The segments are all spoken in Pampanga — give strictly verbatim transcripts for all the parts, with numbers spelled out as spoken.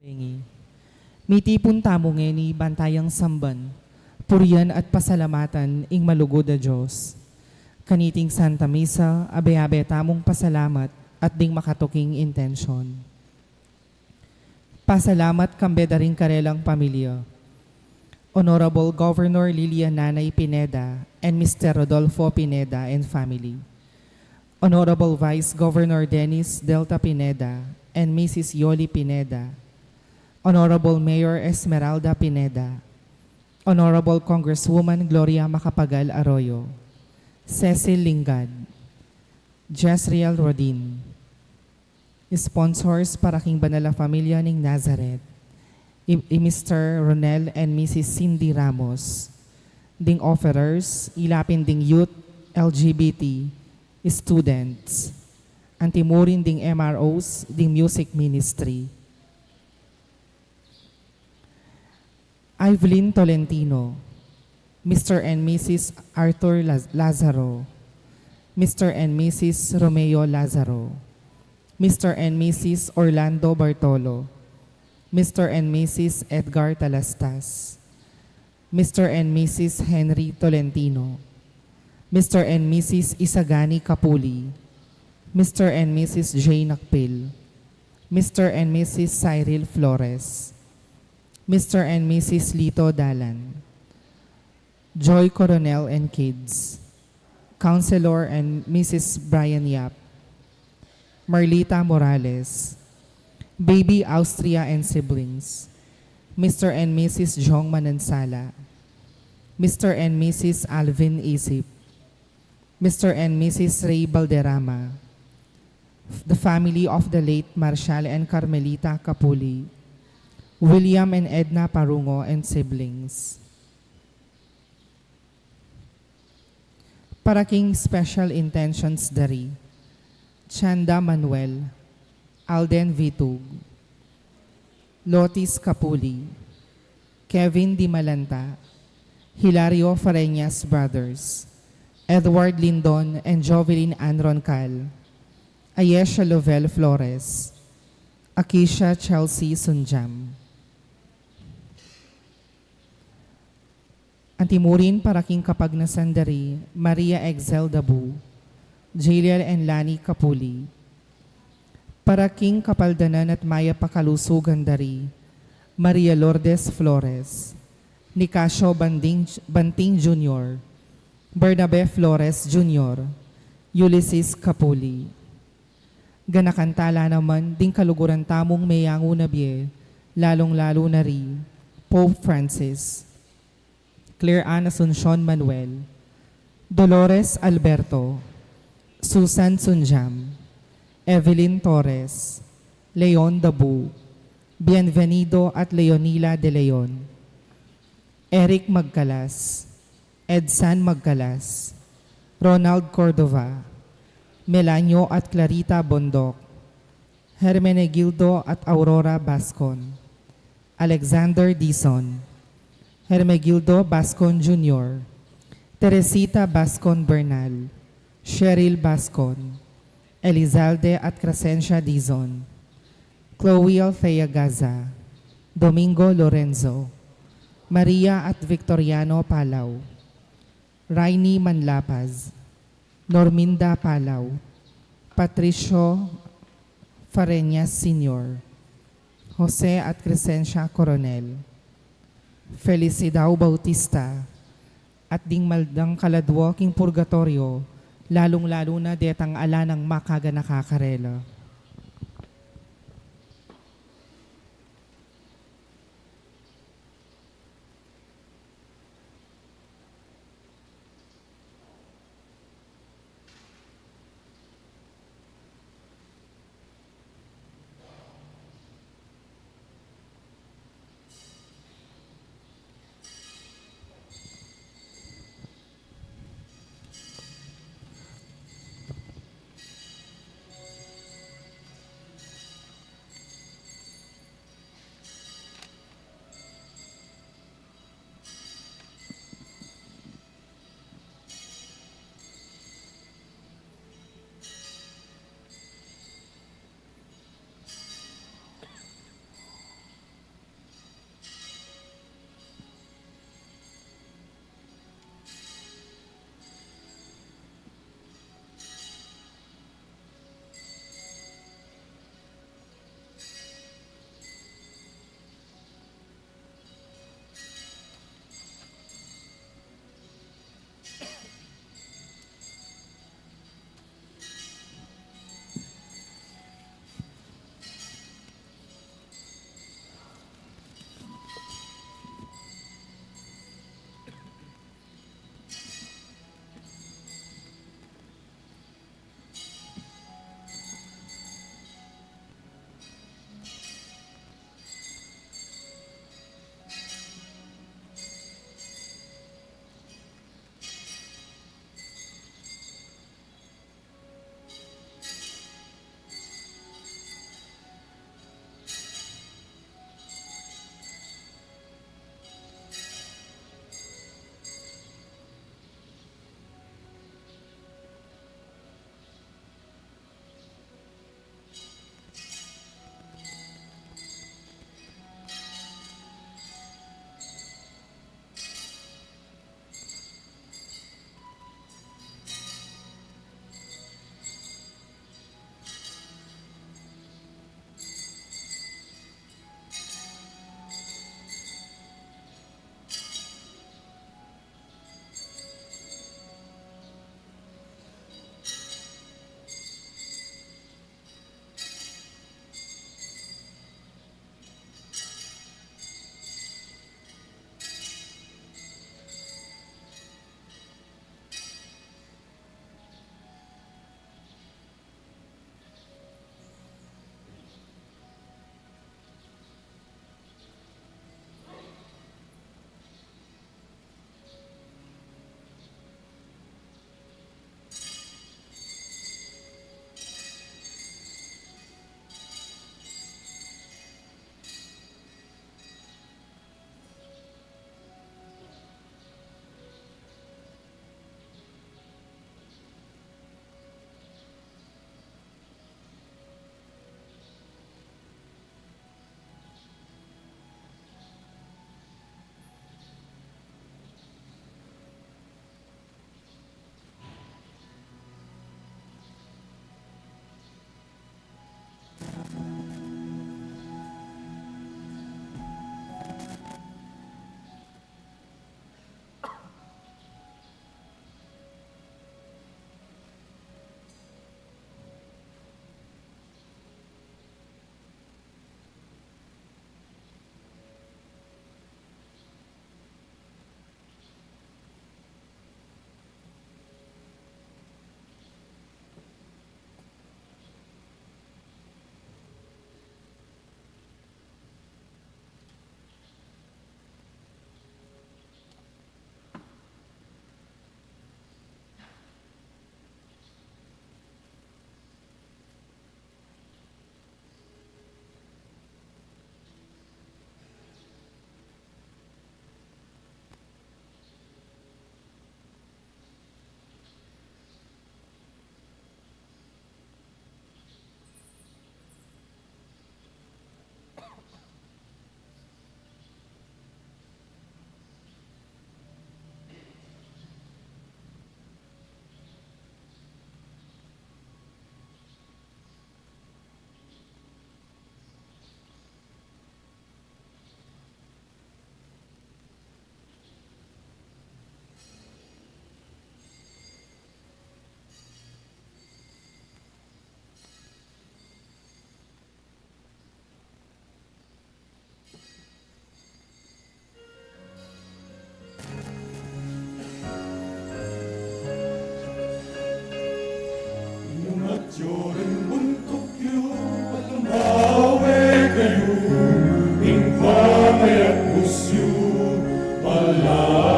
Ngeni, mitipun tamu ngeni ban tayang samban, purian at pasalamatan ing malugud a Dios. Kaniting Santa Misa, abe-abe tamung pasalamat at ding makatuking intensyon. Pasalamat kambe da ring karelang pamilya. Honorable Governor Lilia Nanay Pineda and Mister Rodolfo Pineda and family. Honorable Vice Governor Dennis Delta Pineda and Missus Yoli Pineda. Honorable Mayor Esmeralda Pineda. Honorable Congresswoman Gloria Macapagal Arroyo. Cecil Lingad. Jezreel Rodin. Sponsors para king banal a familia ning Nazareth, i, i Mister Ronel and Missus Cindy Ramos. Ding offerers, ila pin ding youth, L G B T, students. Antimurin ding M R Os, ding music ministry. Evelyn Tolentino, Mister and Missus Arthur Laz-, Lazaro, Mister and Missus Romeo Lazaro, Mister and Missus Orlando Bartolo, Mister and Missus Edgar Talastas, Mister and Missus Henry Tolentino, Mister and Missus Isagani Capuli, Mister and Missus Jay Nakpil, Mister and Missus Cyril Flores, Mister and Missus Lito Dalan, Joy Coronel and kids, Counselor and Missus Brian Yap, Marlita Morales, Baby Austria and siblings, Mister and Missus Jong Manansala, Mister and Missus Alvin Isip, Mister and Missus Ray Balderrama, the family of the late Marshal and Carmelita Capuli, William and Edna Parungo and siblings. Para king special intentions dari, Chanda Manuel, Alden Vitug, Lotis Capuli, Kevin Dimalanta, Hilario Fareñas Brothers, Edward Lindon and Jovelyn Ann Roncal, Ayesha Lovell Flores, Akisha Chelsea Sunjam. Antimurin para king kapagnasan dari Maria Excel Dabu, Jaliel and Lani Capuli. Para king kapaldanan at mayap a kalusugan dari Maria Lourdes Flores, Nicasio Banding, Banting Junior, Bernabe Flores Junior, Ulysses Capuli. Ganakan tala naman ding kaluguran tamung meyangu na bie, lalung-lalu na ri Pope Francis, Claire Ann Asuncion Manuel, Dolores Alberto, Susan Sunjam, Evelyn Torres, Leon Dabu, Bienvenido at Leonila De Leon, Eric Magcalas, Edsan Magcalas, Ronald Cordova, Melanio at Clarita Bondoc, Hermenegildo at Aurora Bascon, Alexander Dizon, Hermegildo Bascon Junior, Teresita Bascon Bernal, Cheryl Bascon, Elizalde at Crescencia Dizon, Chloe Althea Gaza, Domingo Lorenzo, Maria at Victoriano Palau, Rainy Manlapaz, Norminda Palau, Patricio Fareñas Senior, Jose at Crescencia Coronel, Felicidao Bautista, at ding maldang kaladwa king purgatorio, lalung-lalu na detang ala nang makaganaka karela.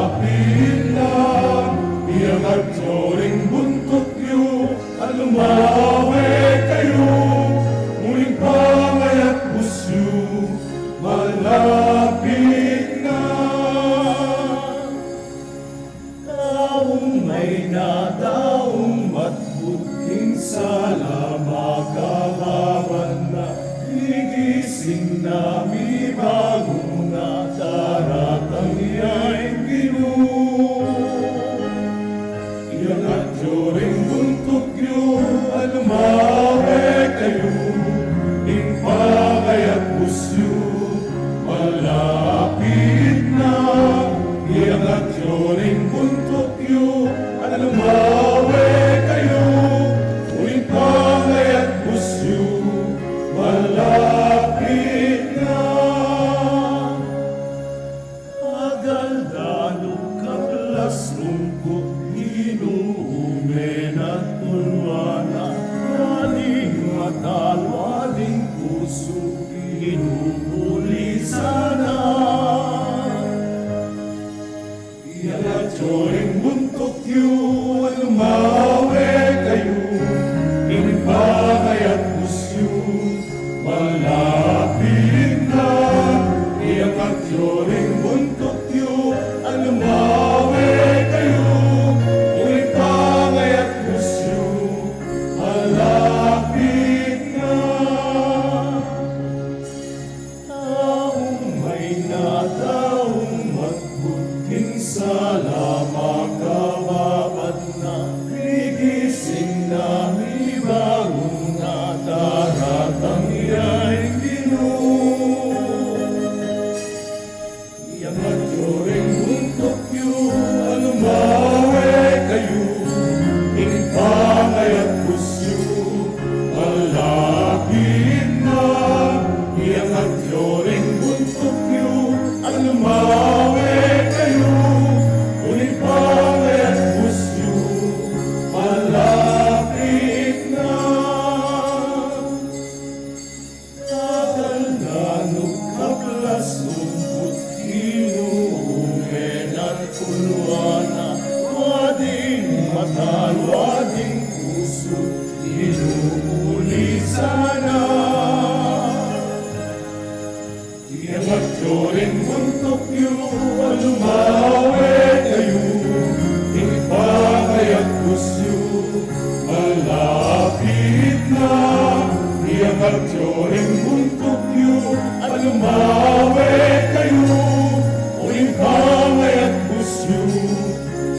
Lapit na, iangat yu ring buntuk yu, at lumawe kayu, uling pangayat bus yu, malapit na. Taung maina, taung matbut, king sala makababan na, gigising na, mibangun na, daratang ya ing Ginu. Iangat yu ring buntuk yu, at lumawe kayu, ing pangayat bus yu, malapit na. Iangat yu ring buntuk yu, at lumawe kayu, uling pangayat bus yu, malapit na. Agal danu, kaplas lungkut, Ginu, ume na, tulwa na, ading mata, ading pusu, Ginu, pulisan na. Iangat yu ring buntuk yu, at lumawe kayu, ing pangayat bus yu, malapit na. Iangat yu ring buntuk yu, at lumawe kayu, ing pangayat bus yu, malapit na. Taung maina, taung matbut, king sala makababan na, gigising na, mibangun na, daratang ya ing Ginu. Iangat yu ring buntuk yu, at lumawe kayu, ing pangayat bus yu, malapit na. Iangat yu ring buntuk yu, at lumawe kayu, ing pangayat bus yu, malapit na. Agal danu, kaplas lungkut, Ginu, ume na, tulwa na, ading mata, ading pusu, Ginu, pulisan na. Iangat yu ring buntuk yu, at lumawe kayu, ing pangayat bus yu, malapit na. Iangat yu ring buntuk yu, at lumawe kayu, ing pangayat bus yu,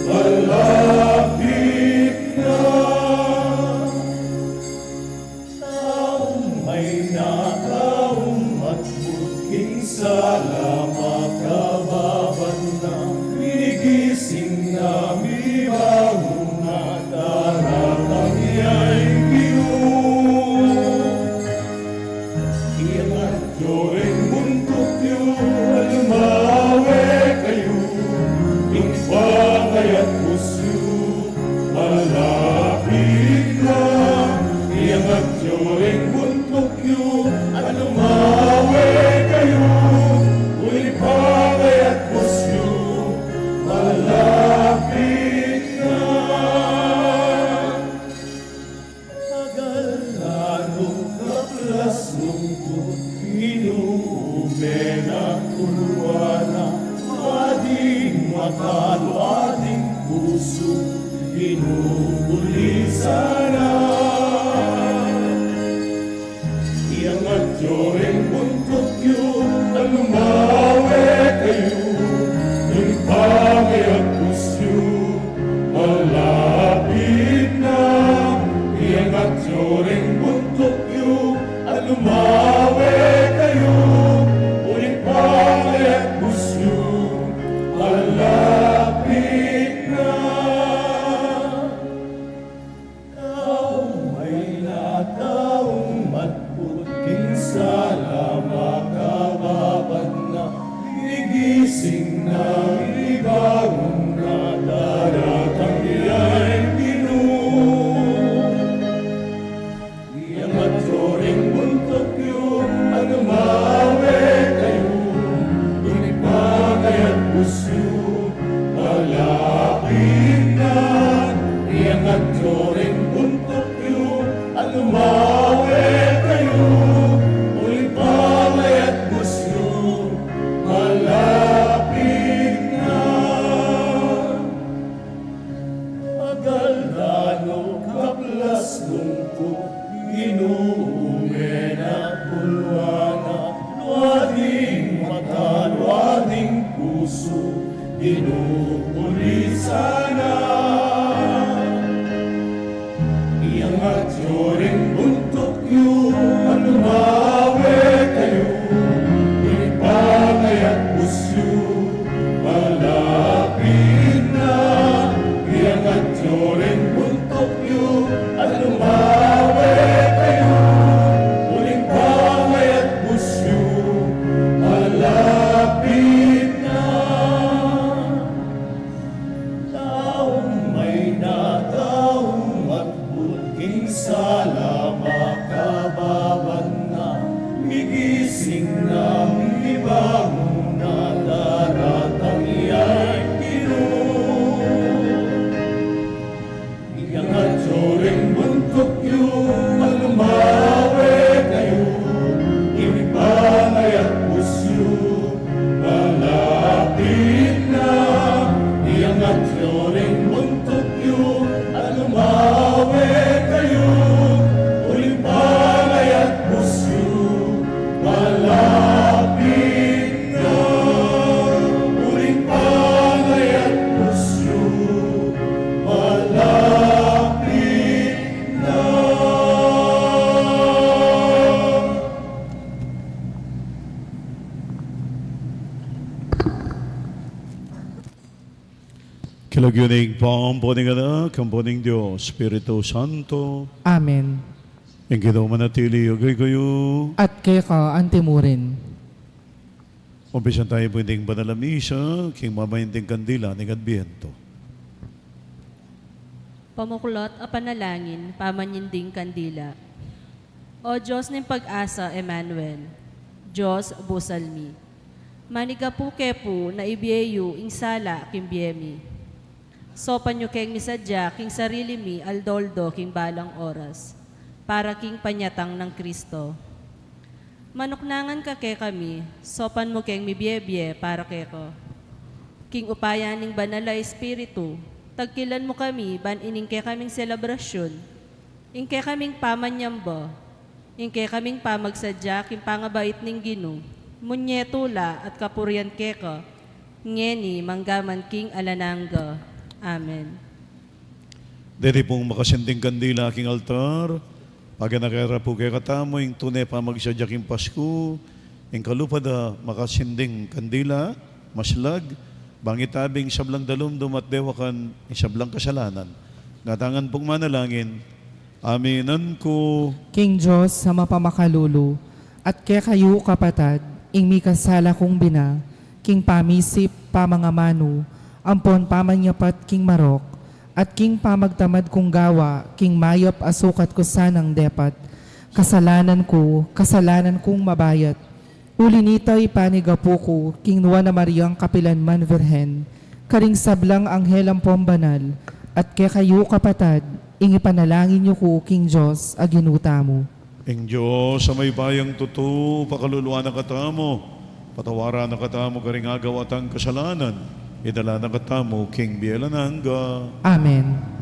malapit na. Taung maina, taung matbut, king sala makababan na, gigising na, mibangun na, daratang ya ing Ginu. Iangat yu ring buntuk yu, at lumawe kayu, ing pangayat bus yu, malapit na. Iangat yu ring buntuk yu, at lumawe kayu, ing pangayat bus yu, malapit na. Agal danu, kaplas lungkut, Ginu, ume na, tulwa na, ading mata, ading pusu, Ginu, pulisan na. Iangat yu ring buntuk yu, at lumawe kayu, ing pangayat bus yu, malapit na. Iangat yu ring buntuk yu, at lumawe kayu, ing pangayat bus yu, malapit na. Inupuli sana. Iangat yu ring buntuk yu at lumawe kayu. Ipangayat bus yu, malapit na. Iangat yu ring buntuk yu at lumawe kayu. Uling pangayat bus yu, malapit na. Taung mayna, taung matbud king sala, makababan na, migising na, mibangun na, daratang ya ing Ginu. Iangat yu ring buntuk yu at lumawe kayu, ipangayat bus yu, malapit na. Iangat yu ring buntuk yu at lumawe kayu, uling pangayat bus yu, malapit na. Uling pangayat bus yu, malapit na. King lagyu ning Ibpa, ampo ning Anak, ampo ning Dios Espiritu Santo. Amen. Ing Ginu manatili ya kekayu. At keka antimurin. Umpisan tayu pu iting banal a misa king pamamangan ding kandila ning Adbiento. Pamuklot a panalangin, pamamangan ding kandila. O Dios ning pag-asa, Emmanuel, Dios busal mi. Manigapu ke pu na ibie yu ing sala king bie mi. Saupan yu keng misadya king sarili mi aldo-aldo king balang oras, para king panyatang nang Kristo. Manuknangan ka kekami, saupan mu keng mibie-bie para keka. King upaya ning Banal a Espiritu, tagkilan mu kami ban ining kekaming selebrasyun, ing kekaming pamanyamba, ing kekaming pamagsadya king pangabait ning Ginu, munye tula at kapurian keka, ngeni mangga man king alang angga. Amen. Deti pung makasinding kandila king altar, paganaka ra pu kekatamu ing tune pamagsadya king Pasku, ing kalupad a makasinding kandila, maslag, bang itabi ing sablang dalumdum at dewakan ing sablang kasalanan. Ngatangan pung manalangin, aminan ku. King Dios a mapamakalulu, at kekayu, kapatad, ing mikasala kung bina, king pamisip, pamangamanu, ampon pamanyapat king marok, at king pamagtamad kung gawa, king mayap a sukat ku sanang depat. Kasalanan ku, kasalanan kung mabayat. Uli nita, ipanigapu ku king Nuan a Mariang kapilanman Virgen, karing sablang anghel ampon banal, at kekayu, kapatad, ing ipanalangin yu ku king Dios a Ginu tamu. Ing Dios a mayupayang tutu, pakaluluan na katamu, patawaran na katamu karing agawa tang kasalanan, idala na katamu king bie alang angga. Amen.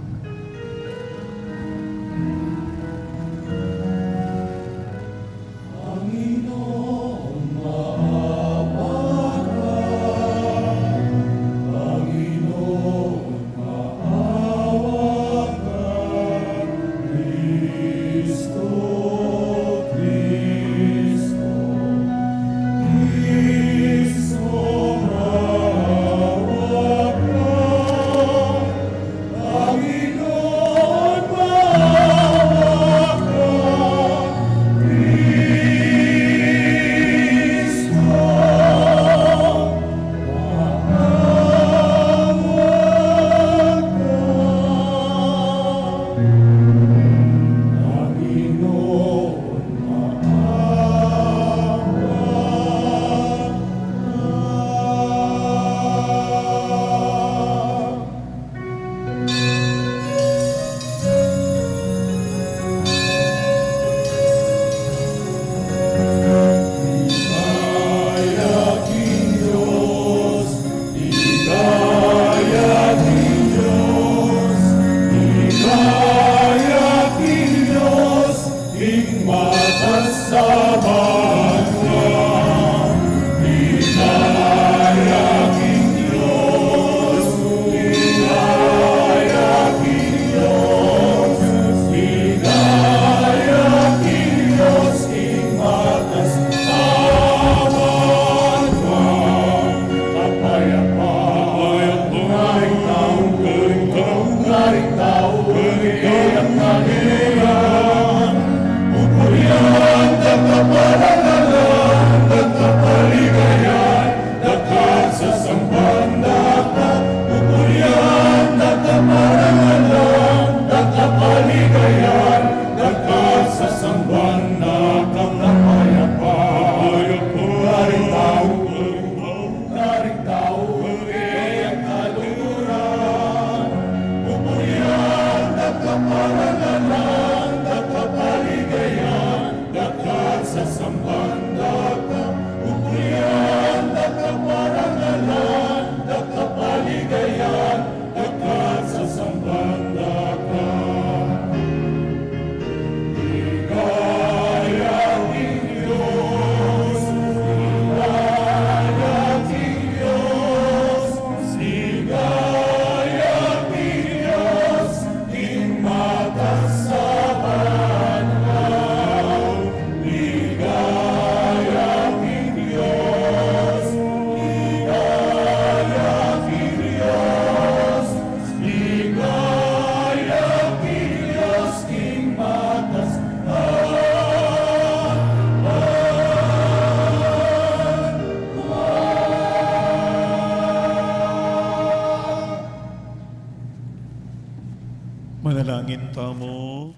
Manalangin tamu.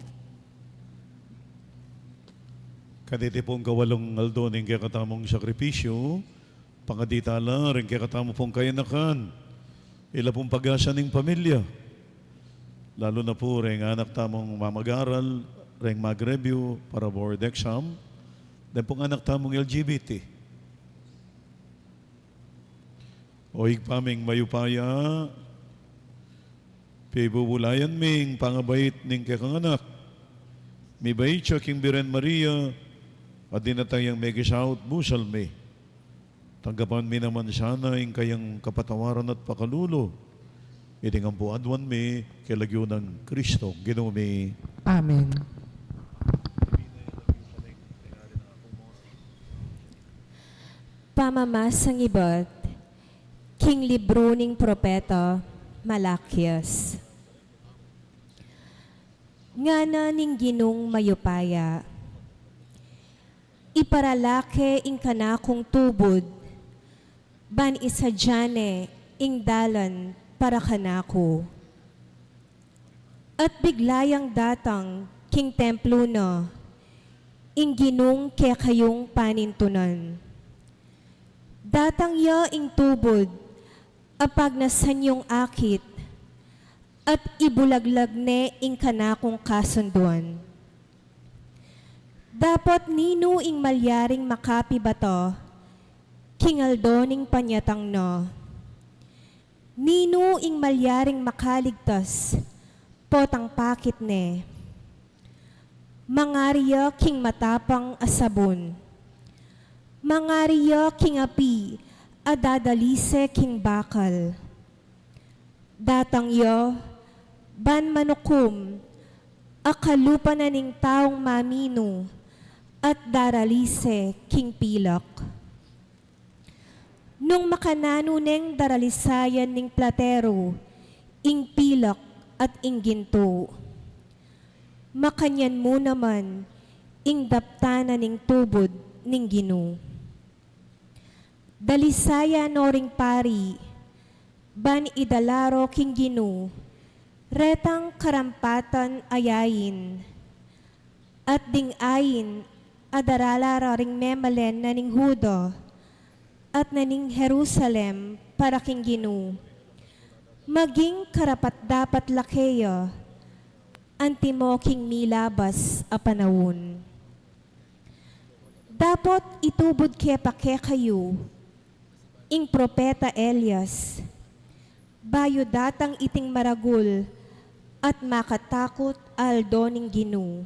Kaniti pung kawalung aldo ning kekatamung sakripisyu, pangadi tala ring kekatamu pung kayanakan, ila pung pag-asa ning pamilya, lalu na pu ring anak tamung mamag-aral, ring mag-review para board exam, den pung anak tamung L G B T. O Ibpa ming mayupaya, pibubulayan mi ing pangabait ning kekang Anak. Mibait ya king Birhen Maria, at dinatang yang mekisaut busal mi. Tanggapan mi naman sana ing kayang kapatawaran at pakalulu. Iti ngan pu aduan mi king lagyu nang Kristo, Ginu mi. Amen. Pamamasang ibat king libru ning propeta Malakias. Ngana ning Ginung mayupaya: Iparala ke ing kanakung tubud, ban isadia ne ing dalan para kanaku. At bigla yang datang king templu na ing Ginung kekayung panintunan. Datang ya ing tubud a pagnasan yung akit, at ibulaglag ne ing kanakung kasunduan. Dapot ninu ing malyaring makapibata king aldo ning panyatang na? Ninu ing malyaring makaligtas potang pakit ne? Mangari ya king matapang a sabun. Mangari ya king api a dadalise king bakal. Datang ya ban manukum a kalupa na ning taung maminu at daralise king pilak. Nung makananu neng daralisayan ning platero ing pilak at ing gintu, makanyan mu naman ing daptan na ning tubud ning Ginu. Dalisayan no ring pari, ban idala ro king Ginu retang karampatan a yain, at ding ain a darala ra ring memalen na ning Juda at na ning Jerusalem para king Ginu. Maging karapat-dapat la keya antimo king milabas a panaun. Dapot itubud ke pa kekayu ing propeta Elias, bayu datang iting maragul at makatakut a aldo ning Ginu.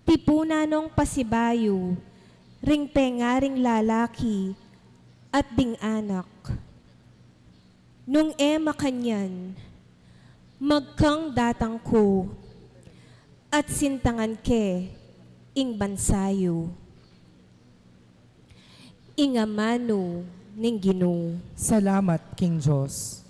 Tipunan nong pasibayu ring pengaring lalaki at ding anak. Nung e makanyan, magkang datang ku, at sintangan ke ing bansa yu. Ing amanu ning Ginu. Salamat king Dios.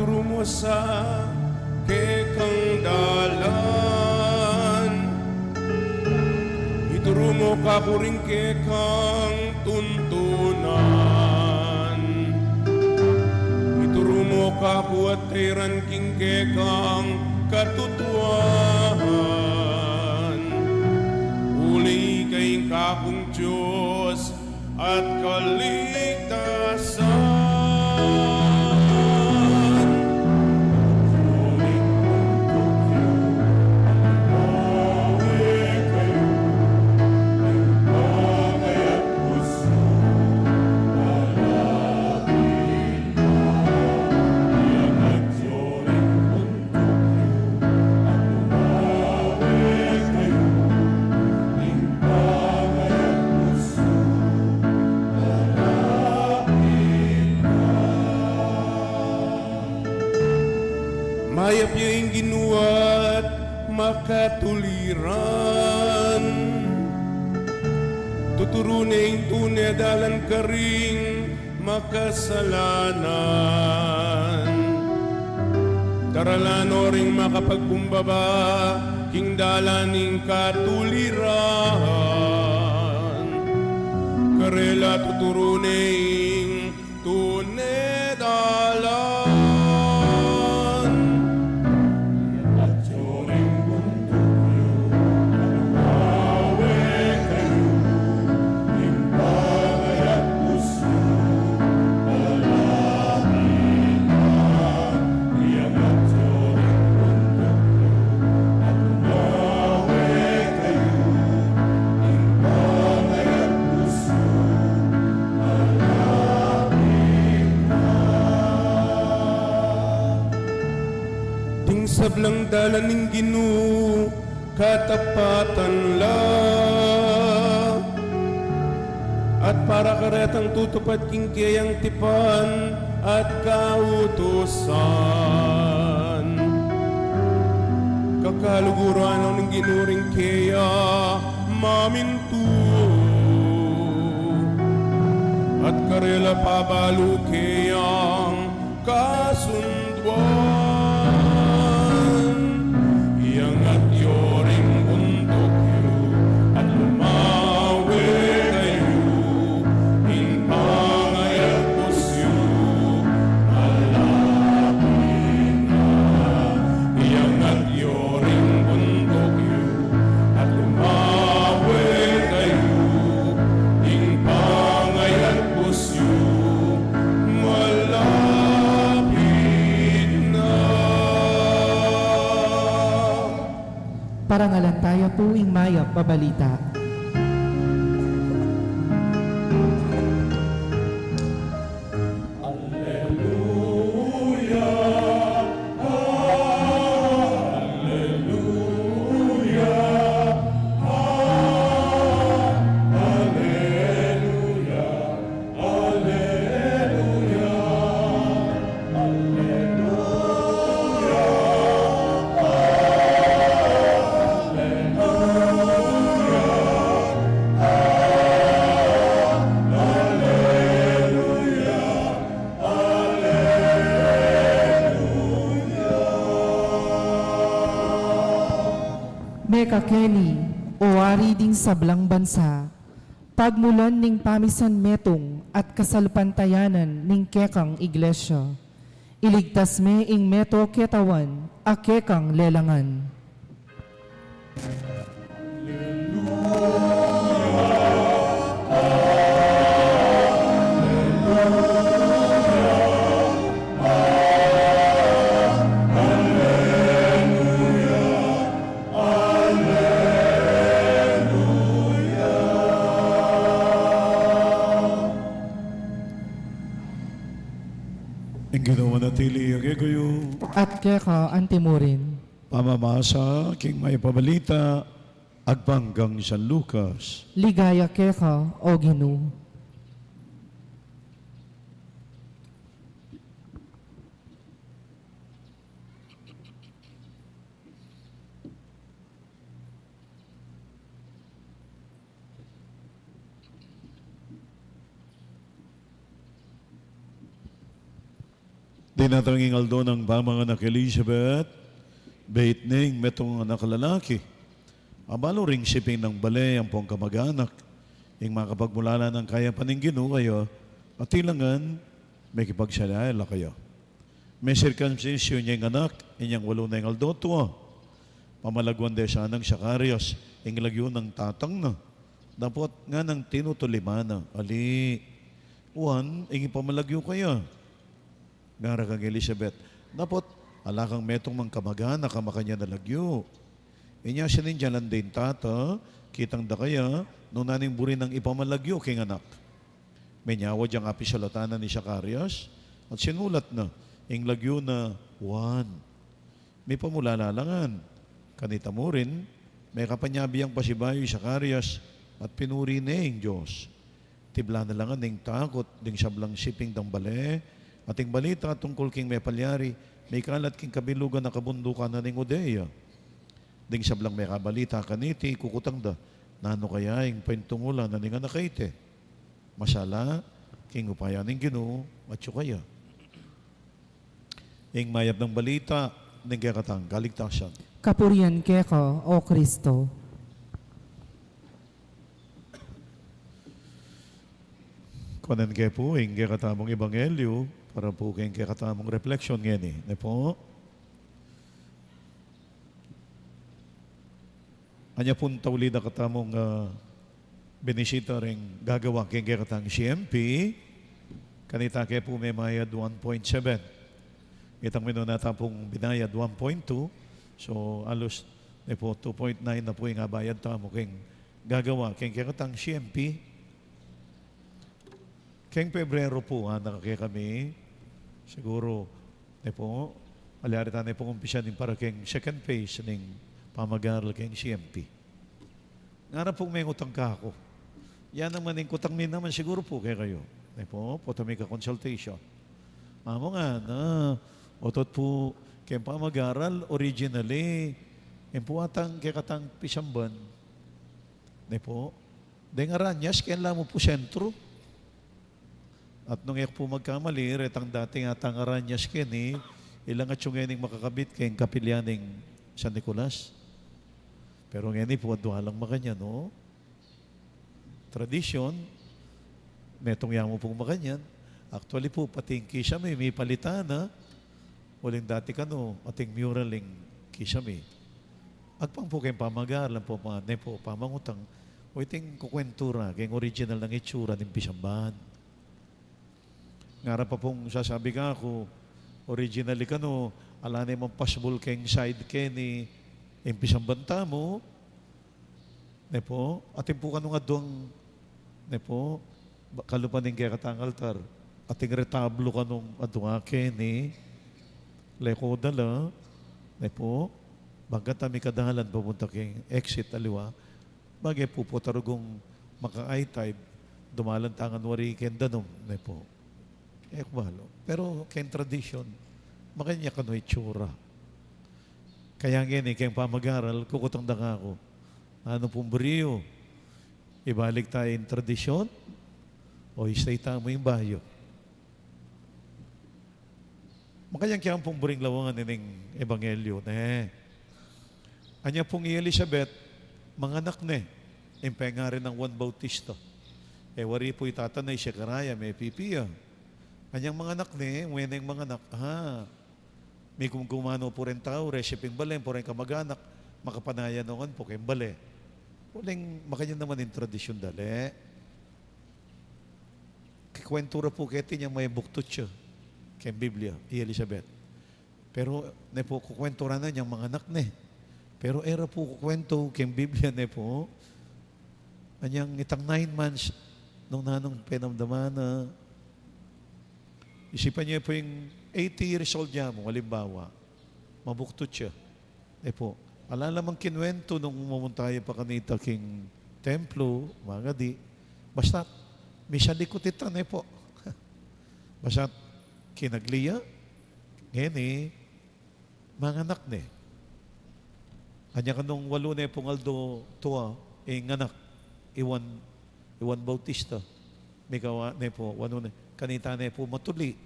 Ituru mu sa kekang dalan. Ituru mu kaku ring kekang tuntunan. Ituru mu kaku at tairan king kekang katutuan. Uli ika ing kakung Dios at kaligtasan. Mayap ya ing Ginu at makatuliran. Tuturu ne ing tune a dalan karing makasalanan. Daralan no ring makapagkumbaba king dalan ning katuliran. Karela tuturu ne ing tune dalan. Ding sablang dalan ning Ginu katapatan la, at para karetang tutupad king keyang tipan at kautusan. Kakaluguran no ning Ginu ring keya mamintu, at karela pabalu keyang kasunduan. Iyangat yu ring buntuk yu at lumawe kayu, ing pangayagpus yu malapit na. Iyangat yu ring buntuk yu at lumawe kayu, ing pangayagpus yu malapit na. Parangalan taya pu ing mayap a balita. Alleluia, alleluia, alleluia, alleluia, alleluia, alleluia, alleluia. Mekakeni, o Ari ding sablang bansa, pagmulan ning pamisan metung at kasalpantayanan ning kekang iglesia. Iligtas me ing meto ketawan a kekang lelangan. Ing Ginu manatili ya kekayu. At keka antimurin. Pamamasa king mayap a balita agpang kang San Lucas. Ligaya keka, o Ginu. Tinatanging aldo nang pamanganak Elizabeth, bait ning metung anak lalaki. Abalu ring siping nang bale ampong kamag-anak, ing makapagmulala nang kayapan ning Ginu kaya, at ilangan, mekipagsalaila kaya. Mesirsirkumsisyu ning anak, inyang walu neng aldo tua. Pamalagwan de sanang Zacarias, ing lagyu nang tatang na. Dapot nganang tinutuliman na, ali, Juan, ing ipamalagyu kaya. Ngara kang Elizabeth, dapot ala kang metung mang kamag-anak a makanyan a lagyu. Inya sinindyalan de ing tata, kitang dakaya, nung nanu ing buri nang ipamalagyu king anak. Menyawad yang apisulatan na ni Zacarias, at sinulat na, ing lagyu na Juan. Mipamulala la ngan. Kanita mu rin, mekapanyabi yang pasibayu i Zacarias, at pinuri ne ing Dios. Tibla na la ngan ning takut ding sablang siping dang bale, at ing balita tungkul king mepalyari, mikalat king kabilugan a kabundukan na ning Judea. Ding sablang mekabalita kaniti, kukutang da, nanu kaya ing paintungulan na ning anak a iti? Masala king upaya ning Ginu, atyu kaya. Ing mayap nang balita ning kekatang kaligtasan. Kapurian keka, O Kristo. Kuanan ke pu ing kekatamung ebanghelyu para pu king kekatamung reflection ngeni, ne pu. Anya pung tauli da katamung, ah, binisita ring gagawa king kekatang C M P, kanita ke pu memayad one point seven. Itang minuna ta pung binayad one point two, so alus ne pu two point nine na pu ing abayad tamu king gagawa king kekatang C M P. Keng Pebrero pu, anak, kekami, siguru, ne pu, malyari ta ne pung umpisan ing para keng second phase ning pamag-aral keng C M P. Ngara pung mengutang kaku. Yan naman ing kutang mi naman siguru pu kekayu. Ne pu, potang mika consultation. Among ngana, otot pu, keng pamag-aral, originally, ing pu atang kekatang pisamban. Ne pu, deng Aranyas, keng lamu pu sentru. At nung e ku pu magkamali, retang dating atang Aranyas keni, ilang atyu ngening makakabit keng kapilya ning San Nicolas. Pero ngeni pu, adwa lang makanyan, no? Tradisyon, metung ya mu pung makanyan. Actually pu, pati ing kisame, mipalitan na. Uling dati kanu, ating mural ing kisame. Agpang pu keng pamag-aral, ampo pa, ne pu, pamangutang, o iting kukwentu ra keng original nang itsura ning pisamban. Ngara pa pung sasabi kaku, originally kanu, ala ne mang pasbul keng side keni ing pisamban tamu, ne pu, atin pu kanung adwang, ne pu, ba-, kalupa ning kekatang altar, ating retablo kanung adwa keni, leko da la, ne pu, bangketa mikadalan papunta keng exit aliwa, bage pu, pota rugung maka-high tide, dumalan ta ngan wari keng danum, ne pu. E ku balu. Pero keng tradisyon, makanyan kanu itsura. Kaya ngeni, keng pamag-aral, kukutang da kaku, nanu pung buri yu? Ibalik ta ing tradisyon o i-stay tamu ing bayu? Makanyan kaya pung buring lawangan ining ebanghelyu, ne? Anya pung i Elizabeth, manganak ne, ing pengari nang Juan Bautista. E wari pu i tata na, i Zechariah, mepipi ya. Anyang manganak ne, ngeni manganak, ha, mikumkumanu pu reng tau, reng siping bale, pu reng kamag-anak, makapanaya no ngan pu keng bale. Uling makanyan naman ing tradisyon da le. Kikwentu ra pu keti inyang mabuktut ya keng Biblia, i Elizabeth. Pero, ne pu, kukwentu ra na inyang manganak ne. Pero e ra pu kukwentu keng Biblia, ne pu, anyang itang nine months, nung nanung penamdaman na, isipan ye pu ing eighty years old ya mu, alimbawa, mabuktut ya. E pu, ala la mang kinwentu nung mumunta ya pa kanita king templo, magadi. Basta, misalikut ita, ne pu. Basta, kinagli ya, ngeni, manganak ne. Anya kanung walu ne pung aldo tua, ing anak, i Juan, i Juan Bautista. Mikawa ne pu, walu ne, kanita ne pu matuli.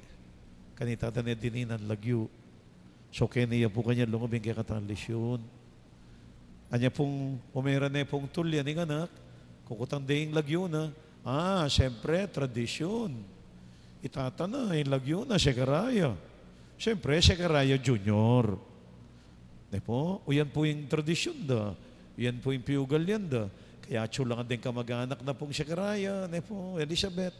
Kanita ta ne dininan lagyu. So, keni ya pu kanyan lungub ing kekatang lesyun. Anya pung umera ne pung tulyan ing anak, kukutang de ing lagyu na. Ah, siyempre, tradisyun. I tata na, ing lagyu na, Sekaraya. Siyempre, Sekaraya Junior. Ne pu, o yan pu ing tradisyun da. Yan pu ing piugalyan da. Kaya atsu la ngan deng kamag-anak na pung Sekaraya, ne pu, Elizabeth.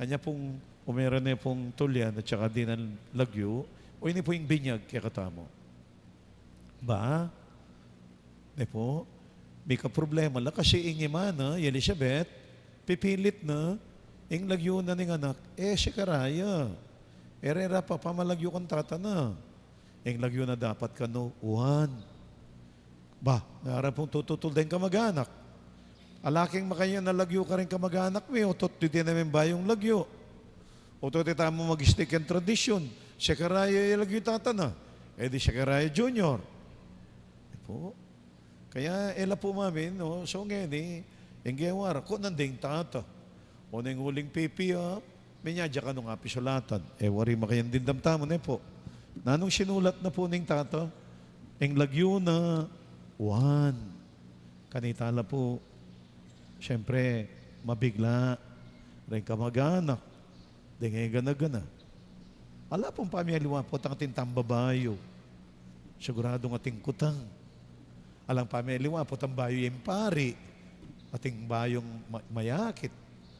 Anya pung umera ne pung tulyan at saka dinan lagyu, o ini pu ing binyag kekatamu. Ba? Ne pu, mika problema la kasi ing ima na, i Elizabeth, pipilit na, ing lagyu na ning anak, e, Sekaraya. E, rera pa, pamalagyu kang tata na. Ing lagyu na dapat kanu, Juan. Ba, ngara pung tututul deng kamag-anak. Ala king makanyan a lagyu karing kamag-anak mi, otot diti na meng bayung lagyu. Otot ita mu mag-stick ing tradisyun. Sekaraya ya lagyu tata na. E di Sekaraya Junior. E pu. Kaya e la pu mamin, no? So ngeni, ing gewa ra, kunan ding tata. O neng uling pipi, ah, minyadya kanu ngan pisulatan. E wari makanyan dimdam tamu, ne pu. Nanung sinulat na pu ning tata, ing lagyu na Juan. Kanita la pu, siyempre, mabigla ring kamag-anak, deng e gana-gana. Ala pung pamialiwa pu ating tambabayu. Siguradung ating kutang. Alang pamialiwa pu tambayu ing pari. Ating bayung ma-, mayakit.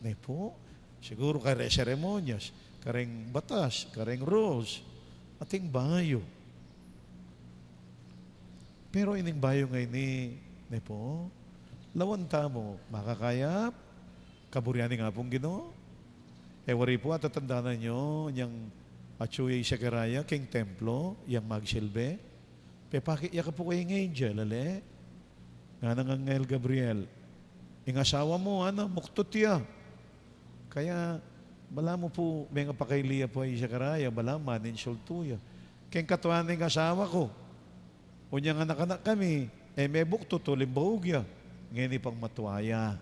Ne pu? Siguru kareng seremonyas, kareng batas, kareng rules. Ating bayu. Pero ining bayu ngeni, ne pu? Lawan tamu, makakayap, kaburian ning Apung Ginu. E wari pu, atatandanan yu, inyang atsu ya i Sekaraya king templo, yang magsilbi. Pepakit ya ka pu kayang angel, ale? Ngana nang anghel Gabriel, ing asawa mu, ana, muktut ya. Kaya, balamu pu, mengapakaili ya pu i Sekaraya, balamu maninsultu ya. Keng katawan ning asawa ku, unyang anak-anak kami, e mebuktut uling baug ya. Ngeni pang matua ya.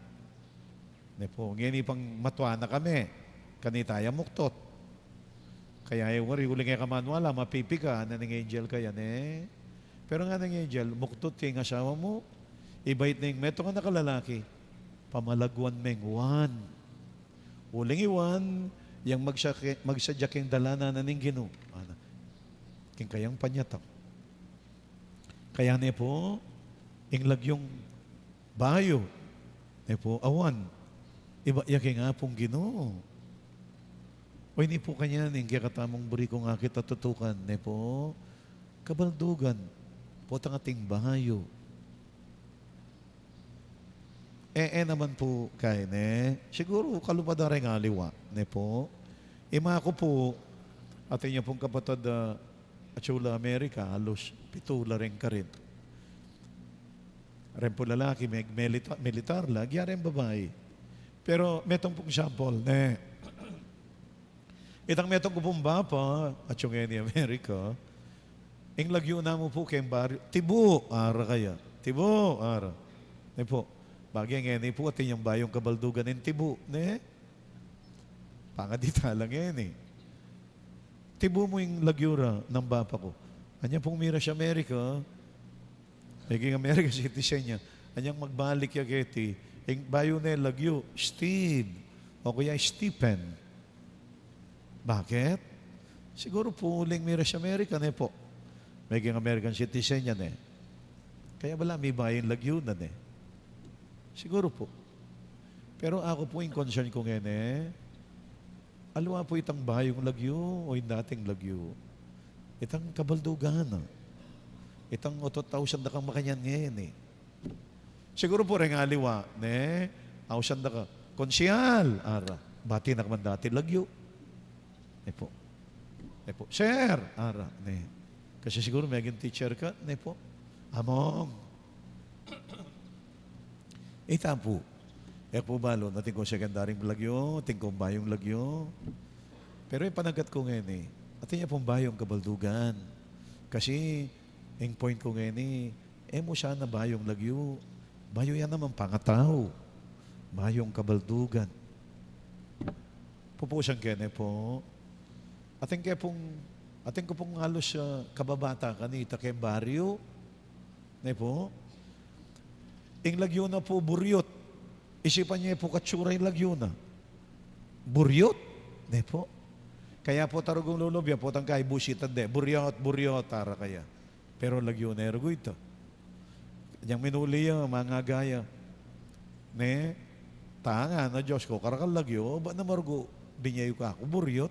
Ne pu, ngeni pang matua na kami. Kanita ya muktut. Kaya e wari, uling e ka maniwala, mapipi ka, ngana ning angel kaya, ne? Pero ngana ning angel, muktut ya ing asawa mu, ibait na ing metung a anak a lalaki, pamalagwan meng Juan. Uling i Juan, yang magsa-, magsadya king dalanan na ning Ginu. Ana, king kayang panyatang. Kaya ne pu, ing lagyung bayu, ne pu, a Juan, ibat ya king Apung Ginu. O ini pu kanyan ing kekatamung buri kung akit a tutukan, ne pu, kabaldugan, potang ating bayu. E, e naman pu kaya, ne? Siguru kalupa da reng aliwa, ne pu? Ima ku pu, atin ya pung kapatad, ah, atsu la Amerika, halos pitu la reng karin. Reng pu lalaki, me-, milita-, militar la, agya reng babai. Pero metung pung sample, ne? Itang metung ku pung bapa, atsu ngeni Amerika, ing lagyu na mu pu keng baryu, Tibu, ara kaya. Tibu, ara. Ne pu, bage ngeni pu, atin yang bayung kabaldugan ing Tibu, ne? Pangadita la ngeni. Tibu mu ing lagyu ra nang bapa ku. Anya pung mira sa Amerika, meging American citizen ya. Anyang magbalik ya keti, ing bayu ne lagyu, Steve, o kaya Stephen. Bakit? Siguru pu uling mira sa Amerika, ne pu? Meging American citizen ya, ne? Kaya bala mibayu ing lagyu na, ne? Siguru pu. Pero aku pu, ing concern ku ngeni, aliwa pu itang bayung lagyu o ing dating lagyu? Itang kabaldugan, ah. Itang otot ausan da kang makanyan ngeni. Siguru pu reng aliwa, ne? Ausan da ka, "Konsehal," ara, "Bati na ka man dati lagyu." Ne pu. Ne pu. "Sir," ara, ne? Kasi siguru meging teacher ka, ne pu? "Among." Ita pu. E ku balu, atin kung sekundaryung lagyu, atin kung bayung lagyu. Pero ing panagat ku ngeni, atin ya pung bayung kabaldugan. Kasi, ing point ku ngeni, e mu sana bayung lagyu. Bayu ya naman pangatau. Bayung kabaldugan. Pupusan ke ne pu. Atin ke pung, atin ku pung alus, ah, kababata kanita keng baryu, ne pu? Ing lagyu na pu, buryot. Isipan ye pu katsura ing lagyu na. Buryot, ne pu? Kaya pu tarugung lulub ya, potang kay busitan de. Buryot, buryot, ara kaya. Pero lagyu na e rugu ita. Anyang minuli ya, mangaga ya. Ne, tanga na, Dios ku, karakal lagyu, ba na marugu, binye yu kaku buryot.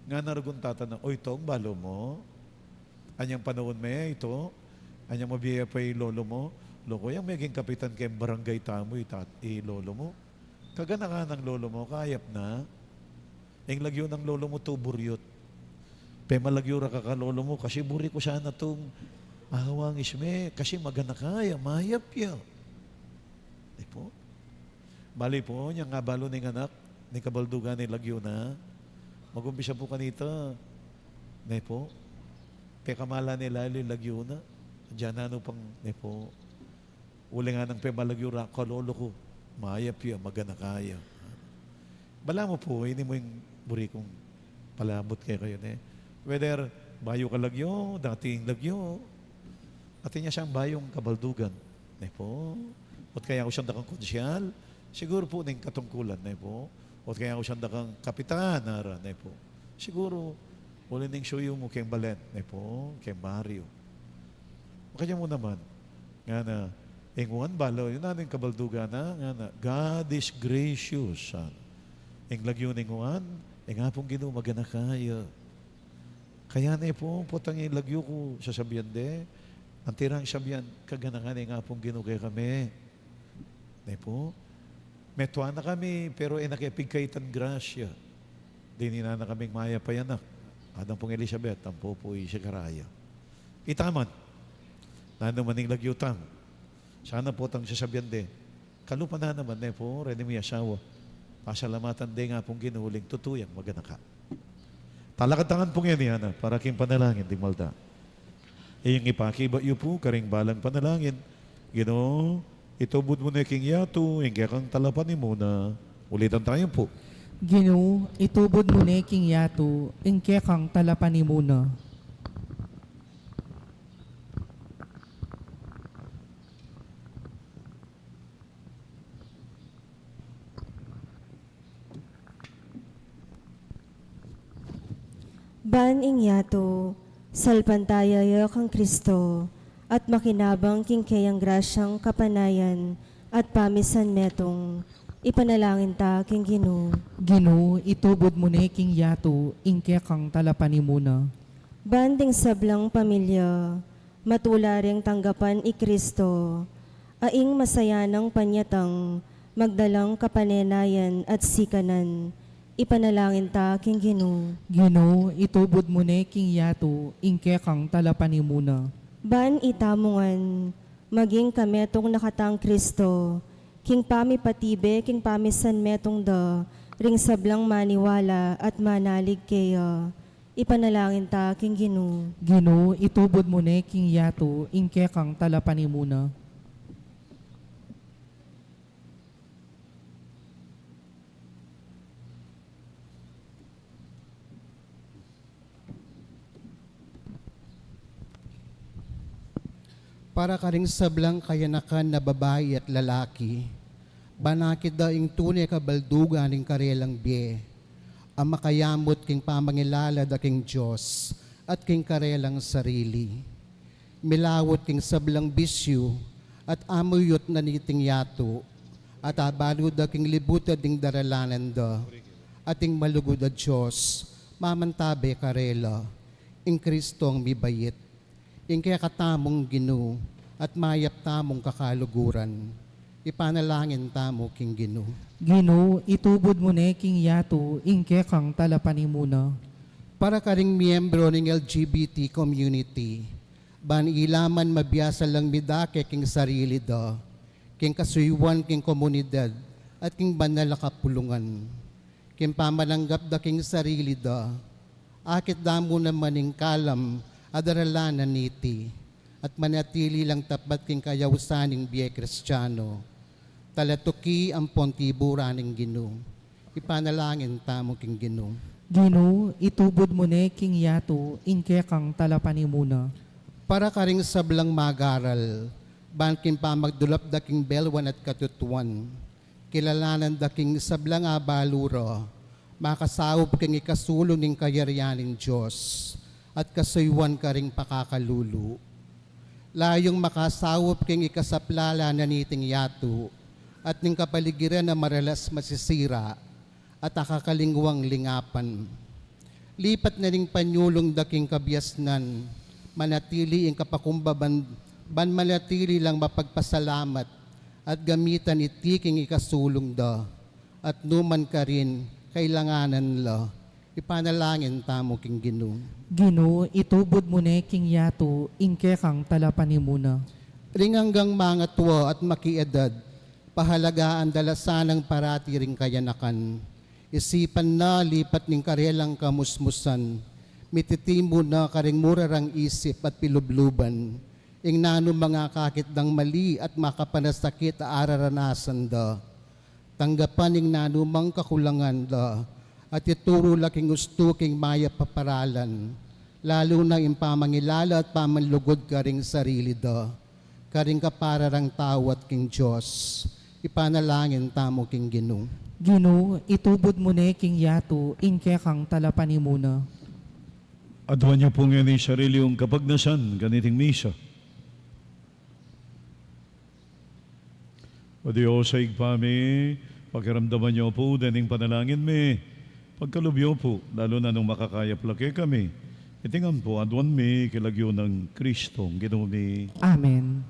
Ngana rugung tata na, "O, itong balu mu, anyang panaun me ito, anyang mabie ya pa i lolo mu, loko, yang meging kapitan keng barangay tamu i tat-, i lolo mu. Kaganakan nang lolo mu, kayap na. Ing lagyu nang lolo mu tu buryot. Pemalagyu ra ka ka lolo mu, kasi buri ku sana tung awangis me, kasi maganaka ya, mayap ya." Di pu? Bali pu, nyang abalu ning anak ning kabaldugan ing lagyu na, magumpisa pu kanita, ne pu? Pekamalan ne lalu ing lagyu na, dinan na pang, ne pu? Uling nganang pemalagyu ra ka lolo ku, mayap ya, maganaka ya. Balamu pu, ini mu ing buri kung palabut kekayu, ne? Whether bayu ka lagyu, dati ing lagyu, atin ya sang bayung kabaldugan, ne pu? Ot kaya usan da kang konsyal, siguru pu ning katungkulan, ne pu? Ot kaya usan da kang kapitan, ara, ne pu? Siguru, uli ning suyu mu keng balen, ne pu? Keng baryu. Makanya mu naman, ngana, ing Juan balu, yu na ning kabaldugan na, ngana, "God is gracious," sana. Ing lagyu ning Juan, ing Apung Ginu maganaka ya. Kaya ne pu, potang ing lagyu ku sasabian de, anti rang sabian, kaganakan ning Apung Ginu kekami. Ne pu? Metua na kami, pero e na ke pigkaitan grasya. Dininan na kaming mayap a anak. Adang pung Elizabeth, ampo pu i Zechariah. Ita man, nanu man ing lagyu tamu, sana potang sasabian de, kalupa na naman, ne pu, reni mi asawa, pasalamatan de ing Apung Ginu uling tutu yang maganaka. Talakad tang pung eni, ana, para king panalangin ding malda. Ing ipakibat yu pu karing balang panalangin. Ginu, itubud mu ne king yatu ing kekang talapanimuna. Ulitan tayu pu. Ginu, itubud mu ne king yatu ing kekang talapanimuna. Ban ing yatu, salpantaya ya kang Kristo, at makinabang king keyang grasyang kapanayan at pamisan metung, ipanalangin ta king Ginu. Ginu, itubud mu ne king yatu ing kekang talapanimuna. Ban ding sablang pamilya, matula reng tanggapan i Kristo, a ing masayanang panyatang magdalang kapanenayan at sikanan, ipanalangin ta king Ginu. Ginu, itubud mu ne king yatu ing kekang talapanimuna. Ban itamu ngan, maging kametung na katang Kristo, king pamipatibe king pamisan metung da ring sablang maniwala at manalig keya, ipanalangin ta king Ginu. Ginu, itubud mu ne king yatu ing kekang talapanimuna. Para karing sablang kayanakan na babai at lalaki, ban akit da ing tune kabaldugan ning karelang bie, a makayamut king pamangilala da king Dios at king karelang sarili. Milawut king sablang bisyu at amuyut na niting yatu, at abalu da king libutad ning daralanan da, at ing malugud a Dios mamantabe karela, ing Kristong mibait, ing kekatamung Ginu, at mayap tamung kakaluguran. Ipanalangin tamu king Ginu. Ginu, itubud mu ne king yatu ing kekang talapanimuna. Para karing miyembro ning L G B T community, ban ila man mabiasa lang midake king sarili da, king kasuyuan king komunidad, at king banal a kapulungan. King pamananggap da king sarili da, akit da mu naman ing kalam a daralanan niti, at manatili lang tapat king kayausan ning bie Kristiano. Talatuki ampon tiburan ning Ginu. Ipanalangin tamu king Ginu. Ginu, itubud mu ne king yatu ing kekang talapanimuna. Para karing sablang magaral, ban king pamagdulap da king belwan at katutuan, kilalanan da king sablang abalu ra, makasaup king ikasulung ning kayarian ning Dios, at kasuyuan karing pakakalulu. Layung makasaup king ikasaplala na niting yatu, at ning kapaligiran a maralas masisira, at akakalingwang lingapan. Lipat na ning panyulung da king kabiasnan, manatili ing kapakumbaban, ban manatili lang mapagpasalamat, at gamitan iti king ikasulung da, at numan karin kailanganan la, ipanalangin tamu king Ginu. Ginu, itubud mu ne king yatu ing kekang talapanimuna. Ring anggang mangatua at makiedad, pahalagaan da la sanang parati ring kayanakan. Isipan na lipat ning karelang kamusmusan, mititimu na karing mura rang isip at pilubluban, ing nanu mang akakit dang mali at makapanasakit a araranasan da. Tanggapan ing nanu mang kakulangan da, at ituru la king ustu king mayap a paralan, lalu na ing pamangilala at pamanlugud karing sarili da, karing kapara rang tau at king Dios. Ipanalangin tamu king Ginu. Ginu, itubud mu ne king yatu ing kekang talapanimuna. Aduan yu pu ngeni ing sarili yung kapagnasan kaniting misa. O Dios a Ibpa mi, pakiramdaman yu pu dening panalangin mi. Pagkalub yu pu, lalu na nung makakayap la kekami. Iti ngan pu aduan mi king lagyu nang Kristong Ginu mi. Amen.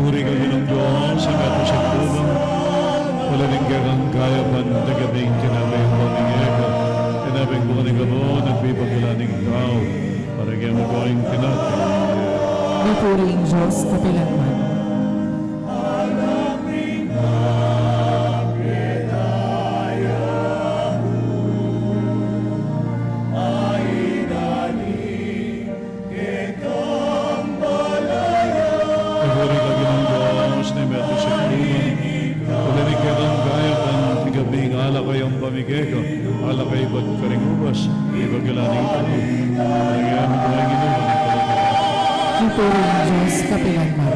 Puri ka Ginung Dios, a metung sikluban. Uling ing kekang kayapan, ing kabing tinape ing pamikeka, tinape ing bunga ning kabun, at mipagkilala ning tau. Para kaya mo ing tinape. Mipuri ing Dios kapilanman. Mipuri ka Ginung Dios, a metung sikluban. Uling ing kekang kayapan, ing kabing alak kayang pamikeka, alak kaya ibat karing ubas, ibat kila ning tau. Kaya mo ing Ginung Dios. Mipuri ing Dios kapilanman.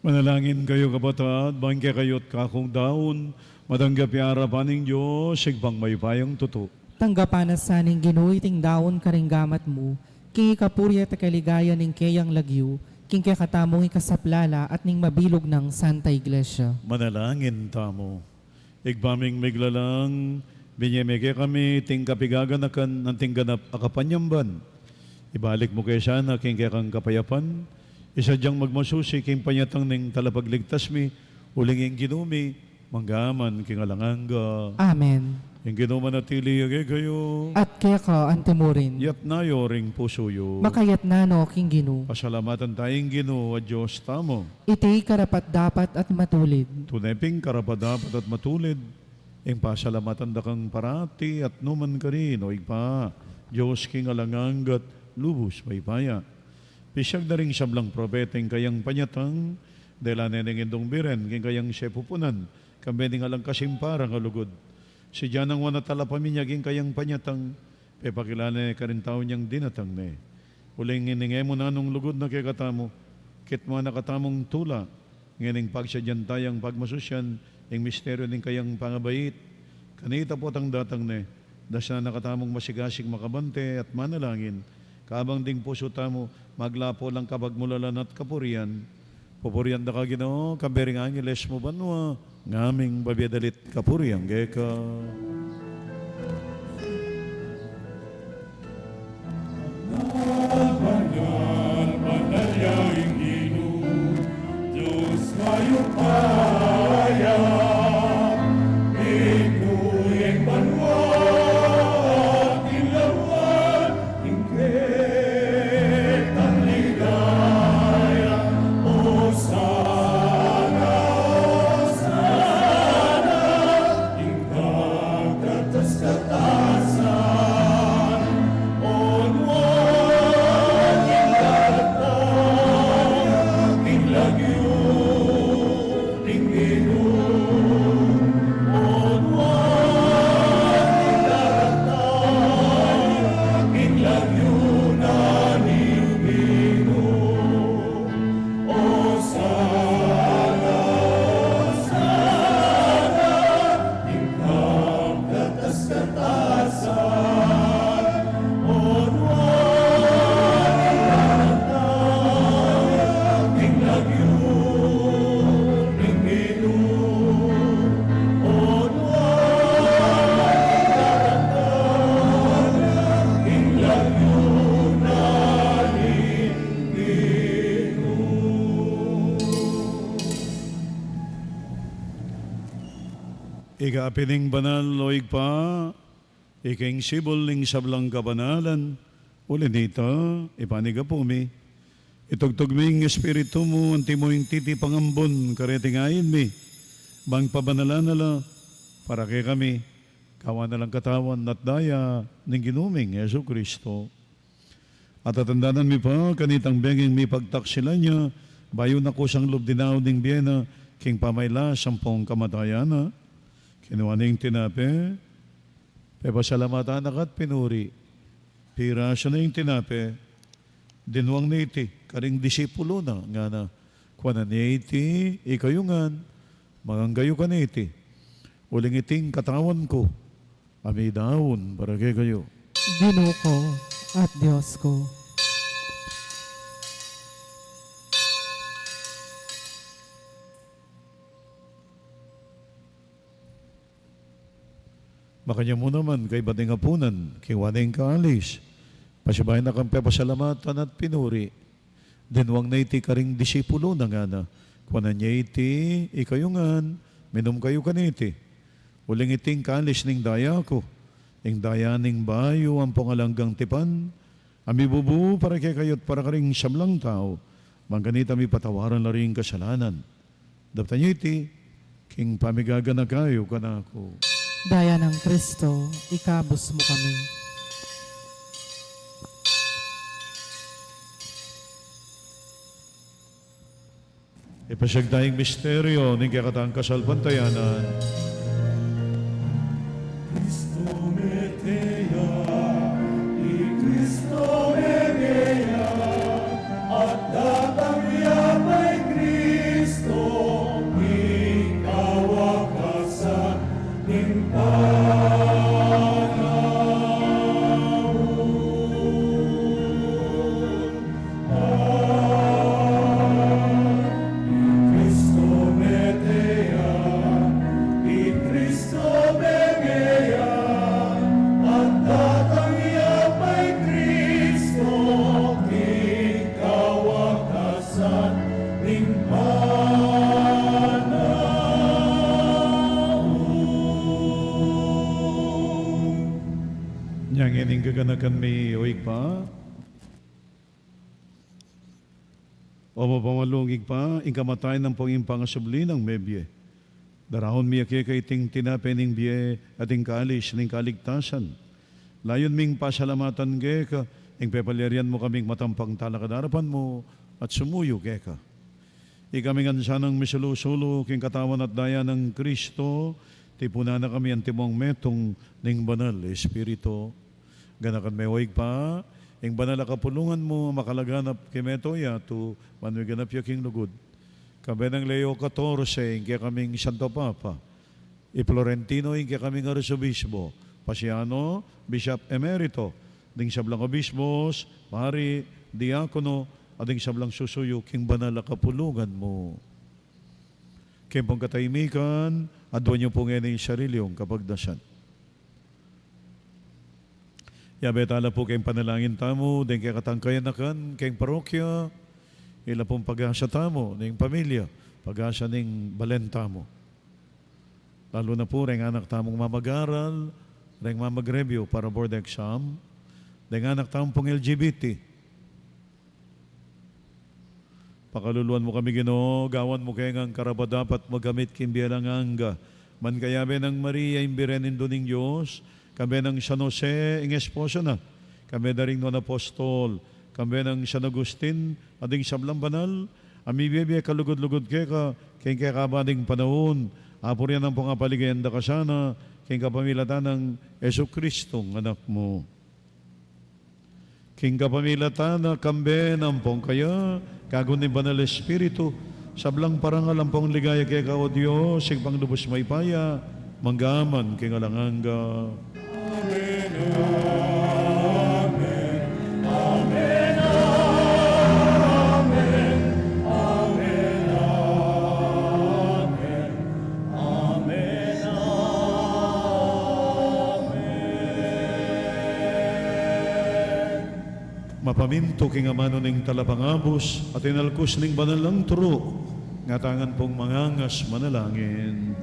Manalangin kayu, kapatad, bang kekayu at kakung daun, matanggap ya arapan ning Dios Ibpang mayupayang tutu. Tanggapan na sa ning Ginu iting daun karing gamat mu, king ikapuri at ikaligayan ning keyang lagyu, king kekatamung ikasaplala at ning mabilug nang Santa Iglesia. Manalangin tamu. Ibpa ming miglalang, binye me kekami iting kapigaganakan anting ganap a kapanyamban. Ibalik mu ke sana king kekang kapayapan, isadyang magmasusi king panyatang ning Talapagligtas mi, uling ing Ginu mi, mangga man king alang angga. Amen. Ing Ginu manatili ya kekayu. At keka antimurin. Yatna yu ring pusu yu. Makayatna no king Ginu. Pasalamatan taya ing Ginu a Dios tamu. Iti karapat-dapat at matulid. Tune pin karapat-dapat at matulid, ing pasalamatan da kang parati at nukarin man, O Ibpa, Dios king alang angga at lubus mayupaya. Pisyag na ring sablang propeta ing kayang panyatang, dela ne ning Indung Birhen king kayang sepupunan, kambe ning alang kasimparang a lugud. Sidya nang wanan a talapaminyag ing kayang panyatang, pepakilala ne karing tau inyang dinatang ne. Uling ining e mu nanung lugud na kekatamu, kitmuan na katamung tula ngening pagsadyan tayang pagmasusian ing misteryu ning kayang pangabait. Kanita potang datang ne, dasnan na katamung masigasig makabante at manalangin, kabang ding pusu tamu maglapo lang kapagmulalan at kapurian. Pupurian da ka, Ginu, kambe ring angeles mu banua, ngaming babie dalit kapurian keka. Banal, banal ya ing Ginu, Dios mayupaya, minggu ing banua at ing lagyu, ing kekang ligaya. Osana, Osana, ing kakatas-katasan, onuan ing lagyu, ing lagyu, Ika pin ing banal, o Ibpa, ika ing sibul ning sablang kabanalan, uli na nita, ipanyawad mi. Itugtug me ing Espiritu mu, antimo ing titipang ambun, kareting ain mi, bang pabanalan na la, para kekami, gawan na lang katawan at daya ning Ginu ming Jesucristo. At atandanan mi pa, kanitang benging mipagtaksilan ya, bayu na kusang lub dinaun ing bie na, king pamailas ampong kamatayan na, kinua ne ing tinape, pepasalamatan na ka at pinuri, pirasu ne ing tinape, dinwang ne iti karing disipulu na, ngana, kuanan ye iti ikayu ngan, mangan kayu kaniti, uling iti ing katawan ku, a midaun para kekayu. Ginu ku at Dios ku. Makanyan mu naman, kaybat ning apunan, kinua ne ing kalis, pasibayu na kang pepasalamatan at pinuri, dinwang ne iti karing disipulu na, ngana, kuanan ye iti ikayu ngan, minum kayu kaniti, uling iti ing kalis ning daya ku, ing daya ning bayu ampong alang anggang tipan, a mibubu para kekayu at para karing sablang tau, bang kanita mipatawaran la ring kasalanan. Daptan yu iti king pamigaganaka yu kanaku. Daya nang Kristo, ikabus mu kami. Ipasiag taya ing misteryu ning kekatang kasalpantayanan. Kristo mete ya, i Kristo mete ya, at datang ya pa i Kristo, ing kawakasan ning panaun. Nya ngeni ing gaganakan mi, o Ibpa, o mapamalu, Ibpa, ing kamatayan ampong ing pangasubli nang mebie, daraun mi ya keka iting tinape ning bie at ing kalis ning kaligtasan. Layun ming pasalamatan keka ing pepalyarian mu kaming matampang talakad king arapan mu at sumuyu keka. Ikami ngan sanang misulu-sulu king katawan at daya nang Kristo, tipunan na kami antimong metung ning Banal Espiritu. Ganakan me, o Ibpa, ing banal a kapulungan mu a makalaganap king mabilug a yatu, ban miganap ya king lugud. Kambe nang Leo katorse, ing kekaming Santo Papa, i Florentino, ing kekaming Arsobispo, Pasiano, Bishop Emerito, ding sablang obispos, pari, diakono, at ding sablang susuyu king banal a kapulungan mu. King pung katahimikan, aduan yu pu ngeni ing sarili yung kapagdasan. Yabe tala pu king panalangin tamu ding kekatang kayanakan king parokya, ila pung pag-asa tamu ning pamilya, pag-asa ning balen tamu. Lalu na pu reng anak tamung mamagaral, reng mamag-review para board exam, deng anak tamu pung L G B T. Pakaluluan mu kami, Ginu, gawan mu keng karapat-dapat magkamit king bie alang angga. Ban kayabe nang Maria, ing Birhen Indu ning Dios, kambe nang San Jose, ing esposo na, kambe da ring nuan a apostol, kambe nang San Agustin, at ding sablang banal a mibie-bie kalugud-lugud keka king kekaba ning panaun, apurian ampong apaligayan da ka sana, king kapamilatan nang Jesucristong Anak mu. King kapamilatan na, kambe na ampong kaya, king aguan ning Banal Espiritu, sablang parangal ampong ligaya keka, o Dios, Ibpang lubus mayupaya, mangga man king alang angga. Amen, amen, amen, amen, amen, amen. Amen, amen. Mapamintu king amanu ning Talapangabus at king alkus ning banal nang turu, ngatamu ngan pung mangangas manalangin.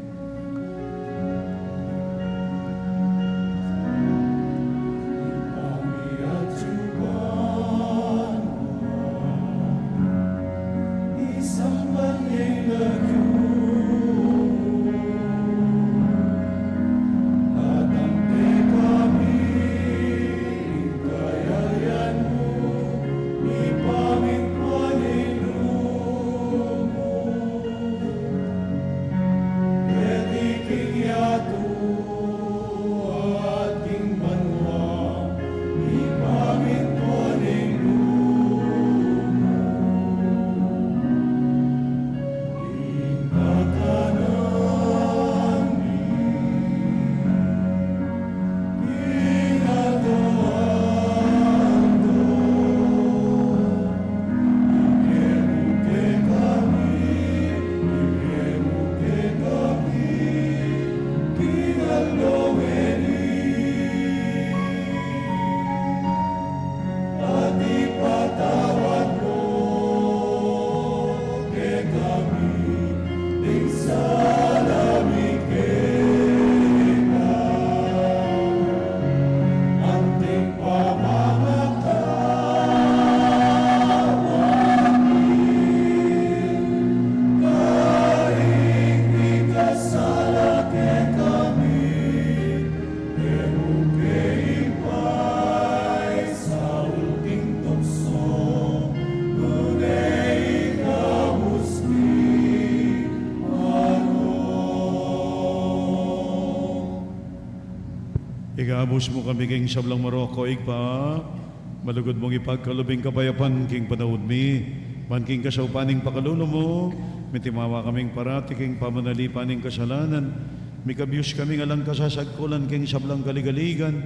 Ikabus mu kami king sablang marok, O Ibpa, malugud mung ipagkalub ing kapayapan king panaun mi, ban king kasaupan ning pakalulu mu, mitimawa kaming parati king pamanalipan ning kasalanan, mikabus kaming alang kasasagkulan king sablang kaligaligan,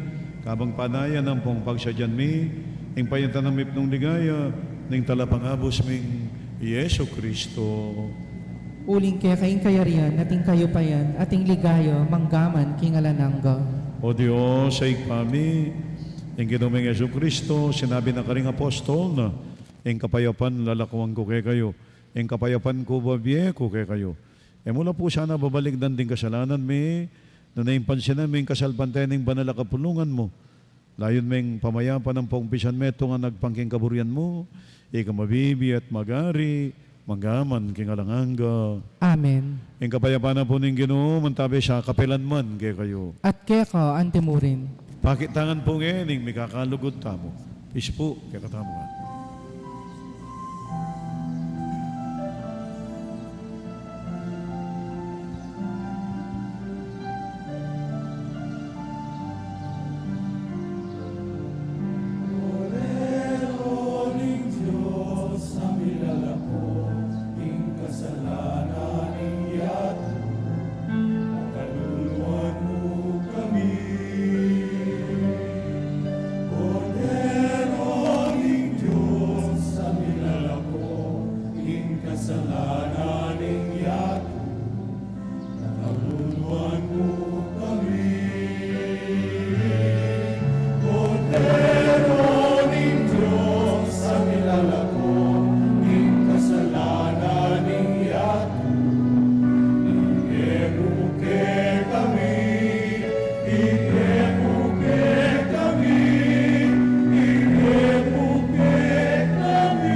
kabang panayan ampong pagsadyan mi ing payatanang mipnung ligaya ning Talapangabus ming Jesu Kristo. Uling keka ing kayarian, at ing kayupayan, at ing ligaya, mangga man king alang angga. O Dios, Ibpa mi, ing Ginu ming Jesu Kristo, sinabi na karing apostol na, "Ing kapayapan lalakuan ku kekayu, ing kapayapan ku bibie ku kekayu." E mu la pu sana babalikdan ding kasalanan mi, nune impansinan me ing kasalpantayan ning banal a kapulungan mu. Layun meng pamayapan ampong pisan metung a agpang king kaburian mu, ika mabibie at magari, mangga man king alang angga. Amen. Ing kapayapan na pu ning Ginu, mantabe sa kapilan man kekayu. At keka anti murin. Pakit tangan pu ngening mikakalugud tamu. Pis pu, kekatamu ngan. Kordero ning Dios, a milalako king kasalanan ning yatu, pakaluluan mu kami. Kordero ning Dios, a milalako king kasalanan ning yatu, pakaluluan mu kami. Kordero ning Dios, a milalako king kasalanan ning yatu, ibie mu kekami, ibie mu kekami, ibie mu kekami.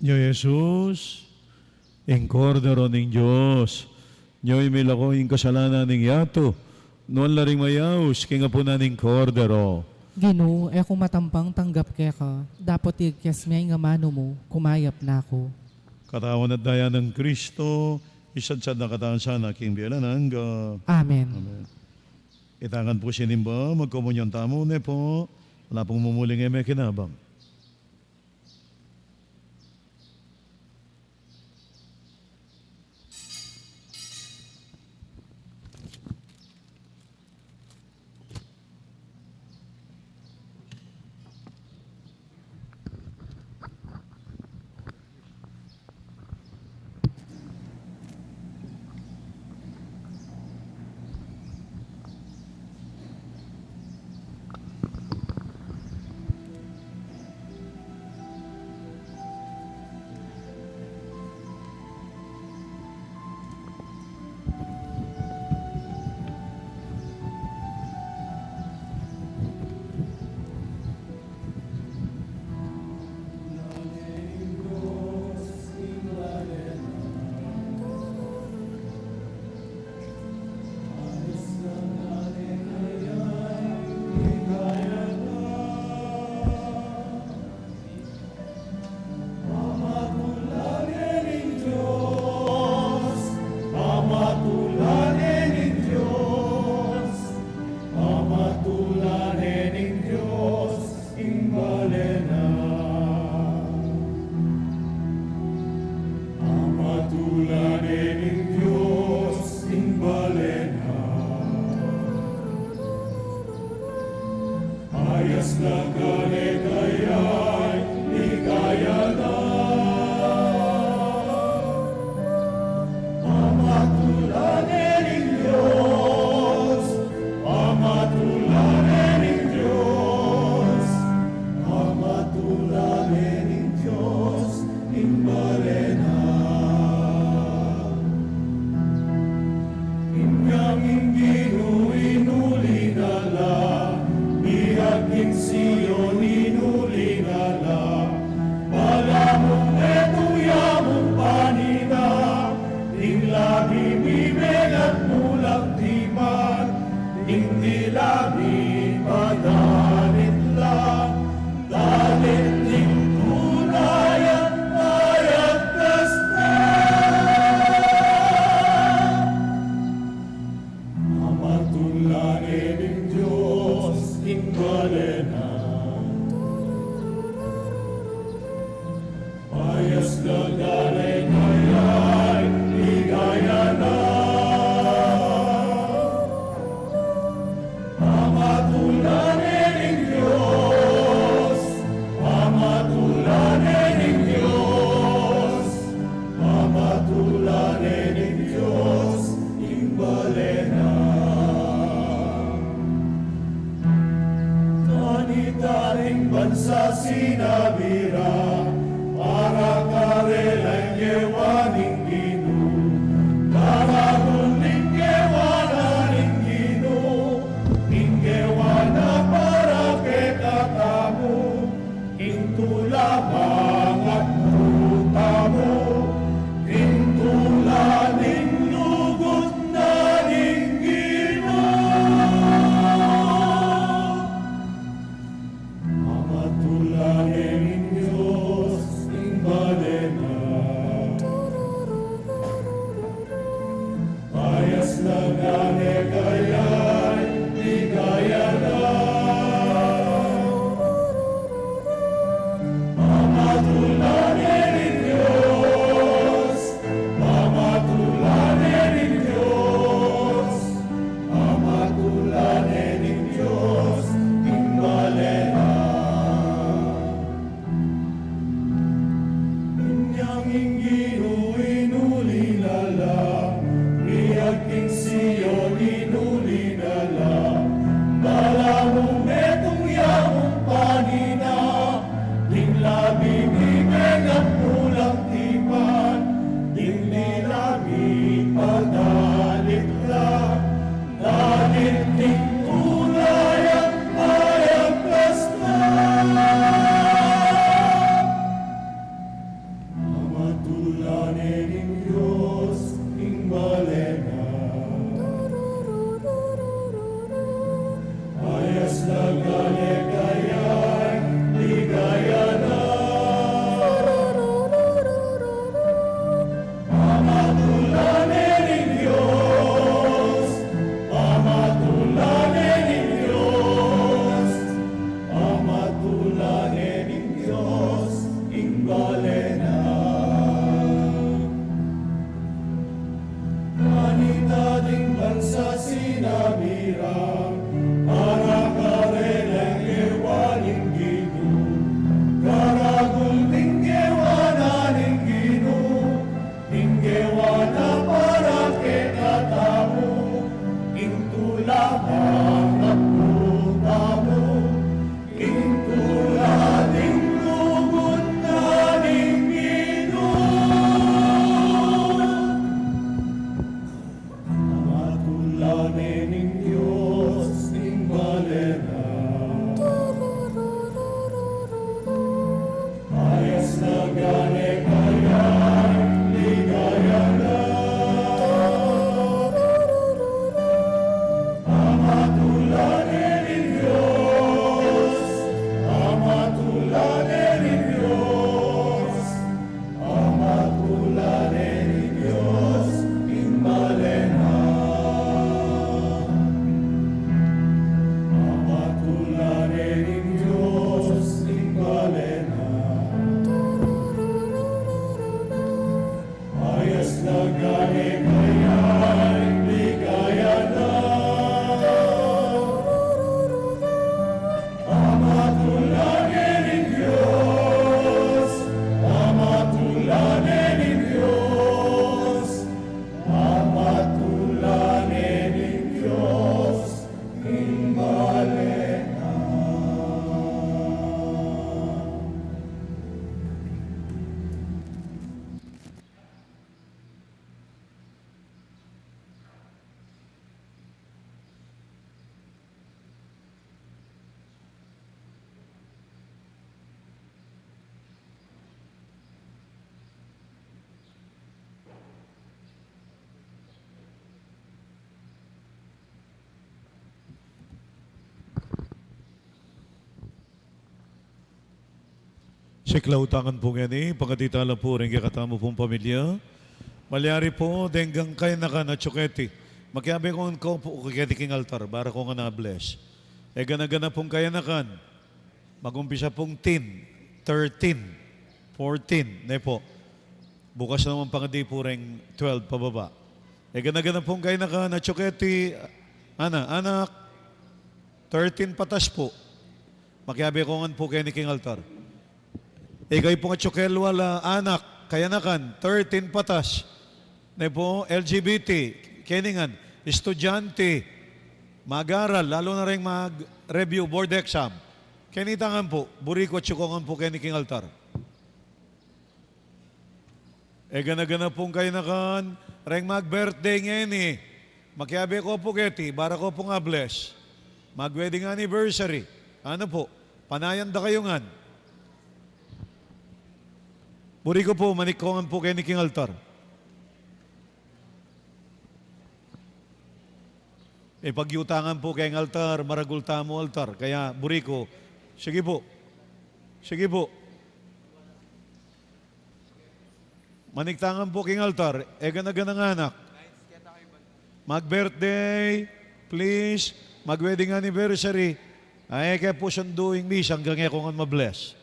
Nyo i Jesus, ing Kordero ning Dios, nyo i milako king kasalanan ning yatu, nuan la ring mayaus king apunan ning Kordero. Ginu, e ku matampang tanggap keka, dapot ikyas me ing amanu mu, kumayap na ku. Katawan at daya nang Kristo, isadsad na katamu sana king bie alang angga. Amen. Amen. Itangan pu sinimba, magkomunyon tamu ne pu, ala pung mumuling e mekinabang. Pamatulan ne ning Dios, pamatulan ne ning Dios, pamatulan ne ning Dios ing bale na. Pamatulan ne ning Dios ing bale na. Ayas na kane kaya ing ligaya na. Pamatulan ne ning Dios, pamatulan ne ning Dios, pamatulan Lagare kaya ligaya na. Pamatula ne ning Dios, pamatula ne ning Dios, pamatula ne ning Dios ing bale na. Kanita ring bansa sinabi ra, para karela ing gewa ning Ginu, karagul ning gewa na ning Ginu, ing gewa na para kekatamu. King tula mangatmu tamu, king tula ning lugud na ning Ginu. Pamatula ne ning Dios ing bale na. Payas na gane kaya ligaya na. Pamatula ne ning Dios, pamatula ne ning Dios, pamatula ne ning Dios ing bale na. Inyang ing Ginu inuli na la, biag king Sion inuli na la, balamu metung ya mung panina, ding labi mimegat mu lang tipan, ding labi padalit la. Dalit ning tula yang mayagkas na. Pamatula ne ning Dios ing bale na. Payas na gane kaya ligaya na. Pamatula ne ning Dios, pamatula ne ning Dios, pamatula ne ning Dios ing bale na. Kanita ding bansa sinabi ra, para karela ing gewa ning Ginu, karagul ning gewa na ning Ginu, ing gewa na para kekatamu, ing tula mangatmu tamu, ing tula ning lugud na ning Ginu. Pamatula ne ning Dios ing bale na. Payas na gane kaya ligaya na. Pamatula ne ning Dios, pamatula ne ning Dios, pamatula ne ning Dios ing bale na. Pamatula ne ning Dios ing bale na. Payas na gane kaya ligaya na. Pamatula ne ning Dios, pamatula ne ning Dios, pamatula ne ning Dios ing bale na. Sikla utangan pu ngeni, pangadi tala pu ring kekatamu pung pamilya. Malyari pu, deng kayanakan atyu keti, makiabe kung kaupo keti king altar, bara kung ana bless. E gana-gana pung kayanakan, magumpisa pung ten, thirteen, fourteen, ne pu. Bukas naman pangadi pu reng twelve pababa. E gana-gana pung kayanakan, atsu keti, ana, anak, thirteen patas pu. Makiabe ko ngan pu keni king altar. Ikayu pung atsu kelwal a anak, kayanakan, thirteen patas. Ne pu, L G B T, keni ngan, estudyante, mag-aral, lalu na reng mag-review, board exam. Keni ta ngan pu, buri ku atsu ko ngan pu keni king altar. E gana-gana pung kayanakan, reng mag-birthday ngeni. Makiabe ko pu keti, bara ko pung a-bless. Mag-wedding anniversary. Ana pu, panayan da kayu ngan. Buri ku pu, manik ko ngan pu keni king altar. Ipagyutangan pu keng altar, maragul tamu altar. Kaya buri ku, sige pu. Sige pu. Manik ta ngan pu king altar, e gana-gana nga anak. Mag-birthday, please, mag-wedding anniversary. Ay, e ke pu sundu ing misa anggang e ko ngan ma-bless.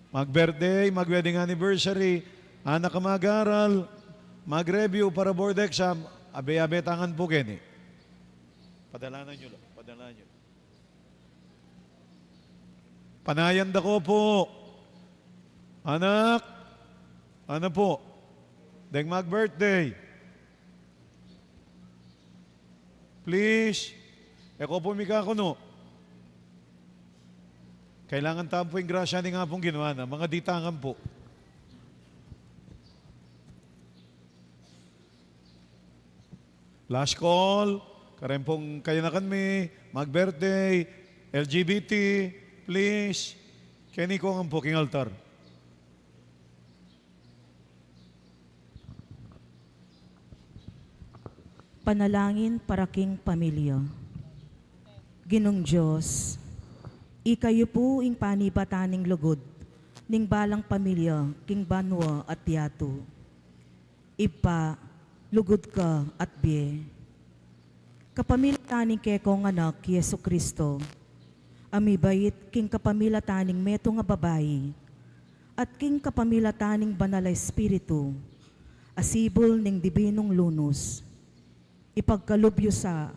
Mag-birthday, mag-wedding anniversary, anak a mag-aral, mag-review para board exam, abe-abe ta ngan pu keni. Padalanan yu la, padalanan yu. Panayan da ko pu. Anak, ana pu, deng mag-birthday. Please, e ko pu mikakunu. Kailangan tamu pu ing grasya ning Apung Ginu, ana, mangadi ta ngan pu. Last call, kareng pung kayanakan mi, mag-birthday, L G B T, please, keni ko ngan pu king altar. Panalangin para king pamilya. Ginung Dios, ikayu pu ing panibatan ning lugud ning balang pamilya king banua at yatu. Ibpa, lugud ka at bie. Kapamilatan ning kekong Anak, Jesu Cristo, a mibait king kapamilatan ning metung a babai, at king kapamilatan ning Banal a Espiritu, a sibul ning dibinung lunus, ipagkalub yu sa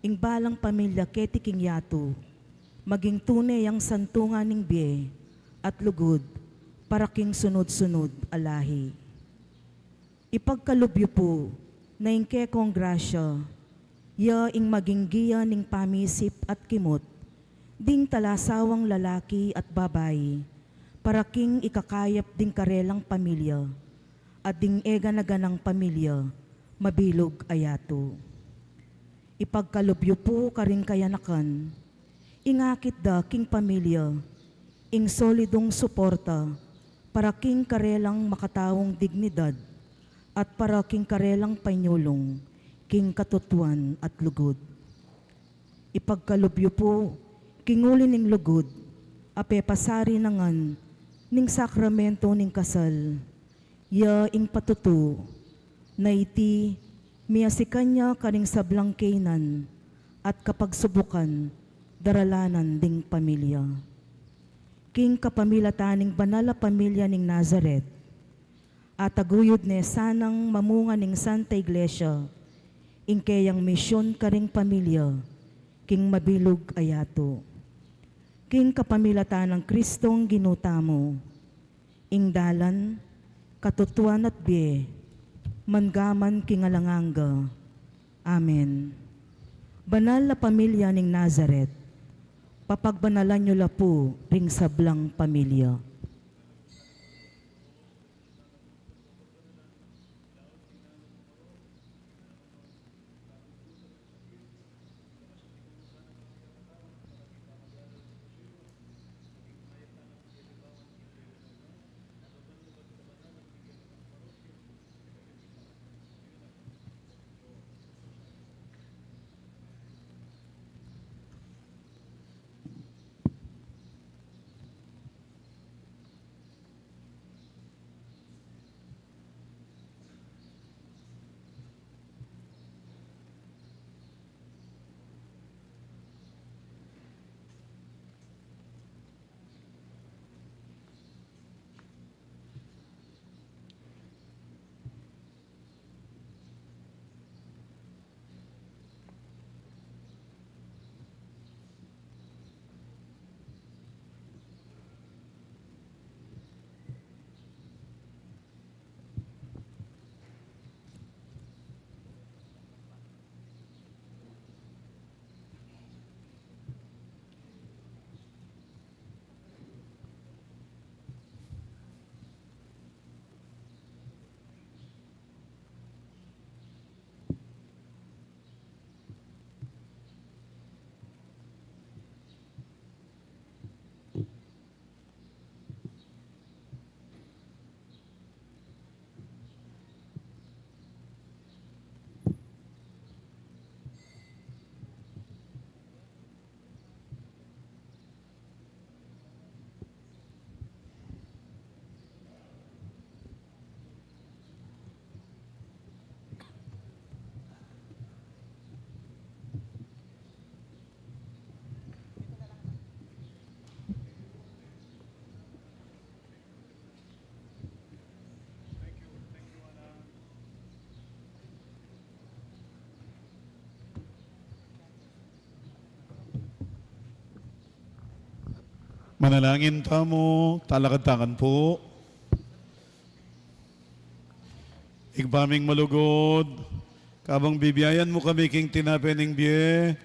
ing balang pamilya keti king yatu, maging tune yang santungan ning bie at lugud para king sunud-sunud a lahi. Ipagkalub yu pu na ing kekong grasya, ya ing maging gia ning pamisip at kimut ding talasawang lalaki at babai, para king ikakayap ding karelang pamilya, at ding e gana-ganang pamilya, mabilug a yatu. Ipagkalub yu pu karing kayanakan, ing akit da king pamilya, ing solidung suporta para king karelang makataung dignidad at para king karelang panyulung king katutuan at lugud. Ipagkalub yu pu king uli ning lugud a pepasari na ngan ning sakramento ning kasal, ya ing patutu na iti miasikan ya karing sablang kaynan at kapagsubukan daralanan ding pamilya. King kapamilatan ning banal a pamilya ning Nazaret, ataguyud ne sanang mamunga ning Santa Iglesia ing keyang misyun karing pamilya king mabilug a yatu. King kapamilatan nang Kristong Ginu tamu, ing dalan, katutuan at bie, manggaman king alang angga. Amen. Banal a pamilya ning Nazaret, papagbanalan yu la pu ring sablang pamilya. Manalangin tamu, talakad tamu pu. Ibpa ming malugud, kabang bibiayan mu kami king tinape ning bie,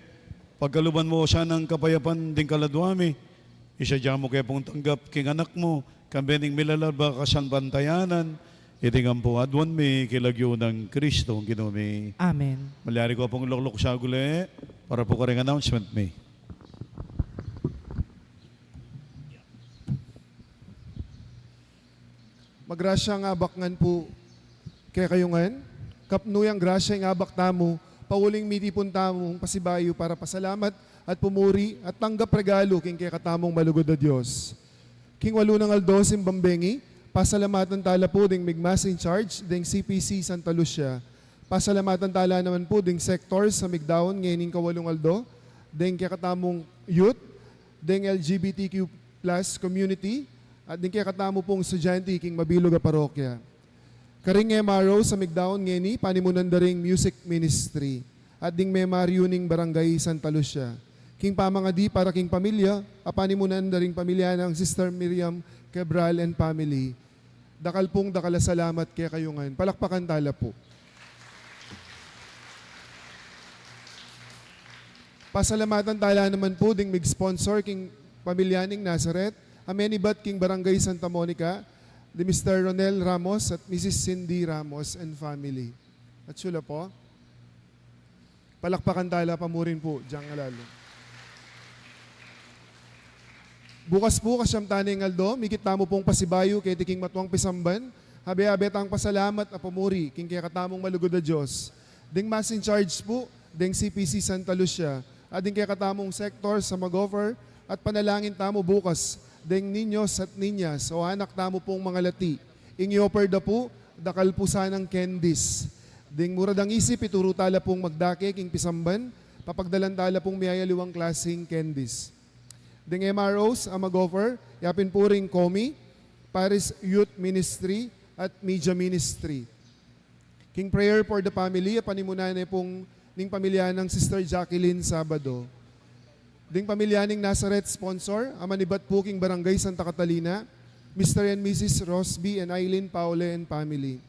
pagkaluban mu sana ing kapayapan ding kaladwa mi, isadya mu ke pung tanggap king Anak mu, kambe ning milalabak a salpantayanan, iti ngan pu aduan mi king lagyu nang Kristong Ginu mi. Amen. Malyari ku pung lukluk saguli, para pu karing announcement mi. Magrasyang abak ngan pu kekayu ngan. Kapnu yang grasya ing abak tamu, pauling mitipun tamung pasibayu para pasalamat at pumuri at tanggap regalu king kekatamung malugud a Dios. King walu nang aldo, simbang bengi, pasalamatan tala pu ding mig-mass in charge ding C P C Santa Lucia. Pasalamatan tala naman pu ding sectors a migdaun ngening kawalung aldo, ding kekatamung youth, ding L G B T Q plus community, at ding kekatamu pung estudyante king mabilug a parokya. Karing M R O a migdaun ngeni, panimunan da ring music ministry, at ding memaryu ning Barangay Santa Lucia. King pamangadi para king pamilya, a panimunan da ring pamilya nang Sister Miriam Cabral and family. Dakal pung dakal a salamat kekayu ngan. Palakpakan tala pu. Pasalamatan tala naman pu ding mig-sponsor king pamilya ning Nazareth, a menibat king Barangay Santa Monica, di Mister Ronel Ramos at Missus Cindy Ramos and family. At sula pu. Palakpakan tala pamurin pu, dyang alalu. Bukas pu, kasyam tane ing aldo, mikit tamu pung pasibayu keti king matuang pisamban, habe-habe tang pasalamat a pamuri king kekatamung malugud a Dios. Ding mass in charge pu, ding C P C Santa Lucia, at ding kekatamung sector a mag-offer, at panalangin tamu bukas, ding niños at niñas, o anak tamu pung mangalati. Ing i-offer da pu, dakal pu sanang candies. Ding mura dang isip, ituru tala pung magdake king pisamban, papagdalan tala pung miyayaliwang klasing candies. Ding M R Os a mag-offer, yapin pu ring Comi, Parish Youth Ministry, at Media Ministry. King prayer for the family, a panimunan ne pung ning pamilya nang Sister Jacqueline Sabado. Ding pamilya ning Nazareth sponsor, a manibat pu king Barangay Santa Catalina, Mister and Missus Rosby and Eileen Paule and family.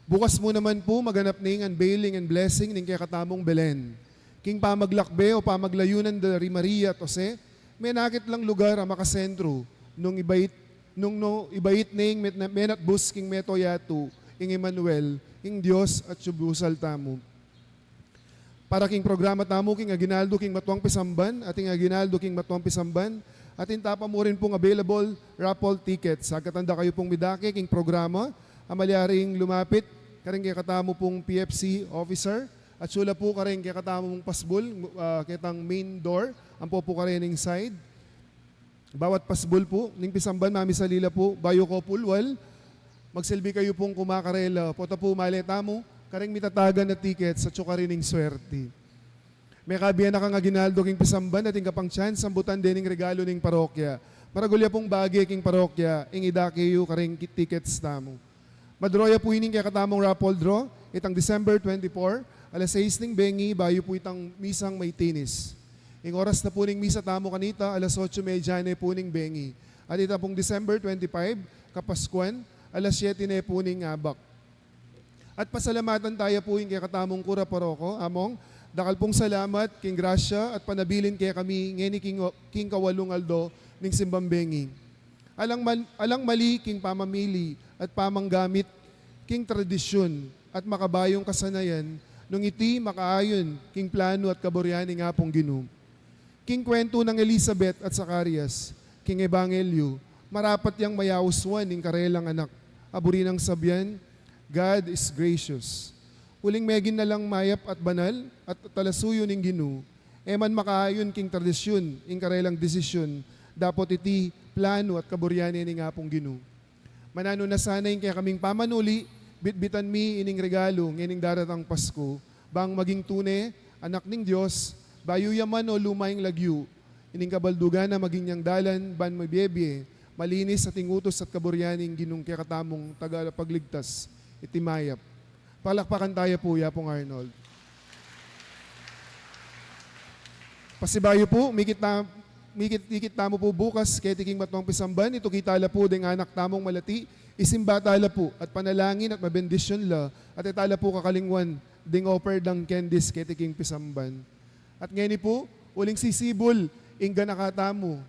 Bukas mu naman pu, maganap ne ing unveiling and blessing ning kekatamung Belen. King pamaglakbe o pamaglayunan da ri Maria at Jose, menakit lang lugar a makasentru, nung ibait, nung no, ibait ne ing met-, menatbus king meto yatu, ing Emmanuel, ing Dios atiu busal tamu. Para king programa tamu king aginaldo king matuang pisamban, at ing aginaldo king matuang pisamban, atin tapa mu rin pung available raffle tickets. Agkatan da kayu pung midake king programa, a malyaring lumapit karing kekatamu pung P F C officer, at sula pu karing kekatamung pasbul, ah, ketang main door, ampo pu karening side. Bawat pasbul pu ning pisamban, mamisali la pu, bayu ko pulwal, magsilbi kayu pung kumakarela, pota pu male tamu karing mitatagan a tickets atiu karining swerti. Mekabie na kang aginaldo king pisamban, atin ka pang chance sambutan dening regalu ning parokya. Maragul ya pung bage king parokya ing idake yu karing ki-, tickets tamu. Ma-draw ya pu ining kekatamung raffle draw, itang December twenty-four, alas sais ning bengi, bayu pu itang misang maitinis. Ing oras na pu ning misa tamu kanita, alas otso medya ne pu ning bengi. At ita pung December twenty-five, Kapaskuan, alas siyete ne pu ning abak. At pasalamatan taya pu ing kekatamung kura paroko, Among, dakal pung salamat king grasya at panabilin kekami ngeni king, king kawalung aldo ning simbang bengi. Alang mal-, alang mali king pamamili at pamanggamit king tradisyun at makabayung kasanayan, nung iti makaayon king planu at kaburian ning Apung Ginu. King kwentu nang Elizabeth at Zacarias king ebanghelyu, marapat yang mayausuan ing karelang anak, a buri nang sabian, "God is gracious." Uling megin na lang mayap at banal at talasuyu ning Ginu, e man makaayon king tradisyun ing karelang desisyun, dapot iti planu at kaburian ne ning Apung Ginu. Mananu na sana ing kekaming pamanuli, bitbitan mi ining regalu ngening daratang Pasku, bang maging tune anak ning Dios, bayu ya man o luma ing lagyu, ining kabaldugan a maging yang dalan ban mabie-bie, malinis at ing utus at kaburian ning Ginung kekatamung Tagapagligtas, iti mayap. Palakpakan taya pu ya Apung Arnold. Pasibayu pu, mikit na ikit, ikit tamu pu bukas keti king matuang pisamban, ituki tala pu deng anak tamung malati, isimba tala pu, at panalangin at mabendisyun la, at e tala pu kakalingwan deng offer dang candies keti king pisamban. At ngeni pu, uling sisibul ing ganaka tamu.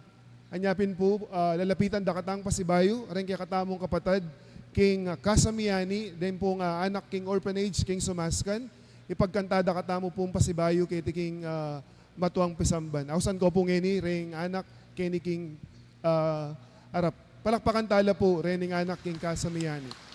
Anya pin pu, ah, lalapitan da katang pasibayu reng kekatamung kapatad king, ah, Casa Miani, deng pung, ah, anak king orphanage king Sumascan, ipagkanta da katamu pung pasibayu keti king, ah, matuang pisamban. Ausan ku pu ngeni reng anak keni king, ah, arap. Palakpakan tala pu reng anak king Casa Miani.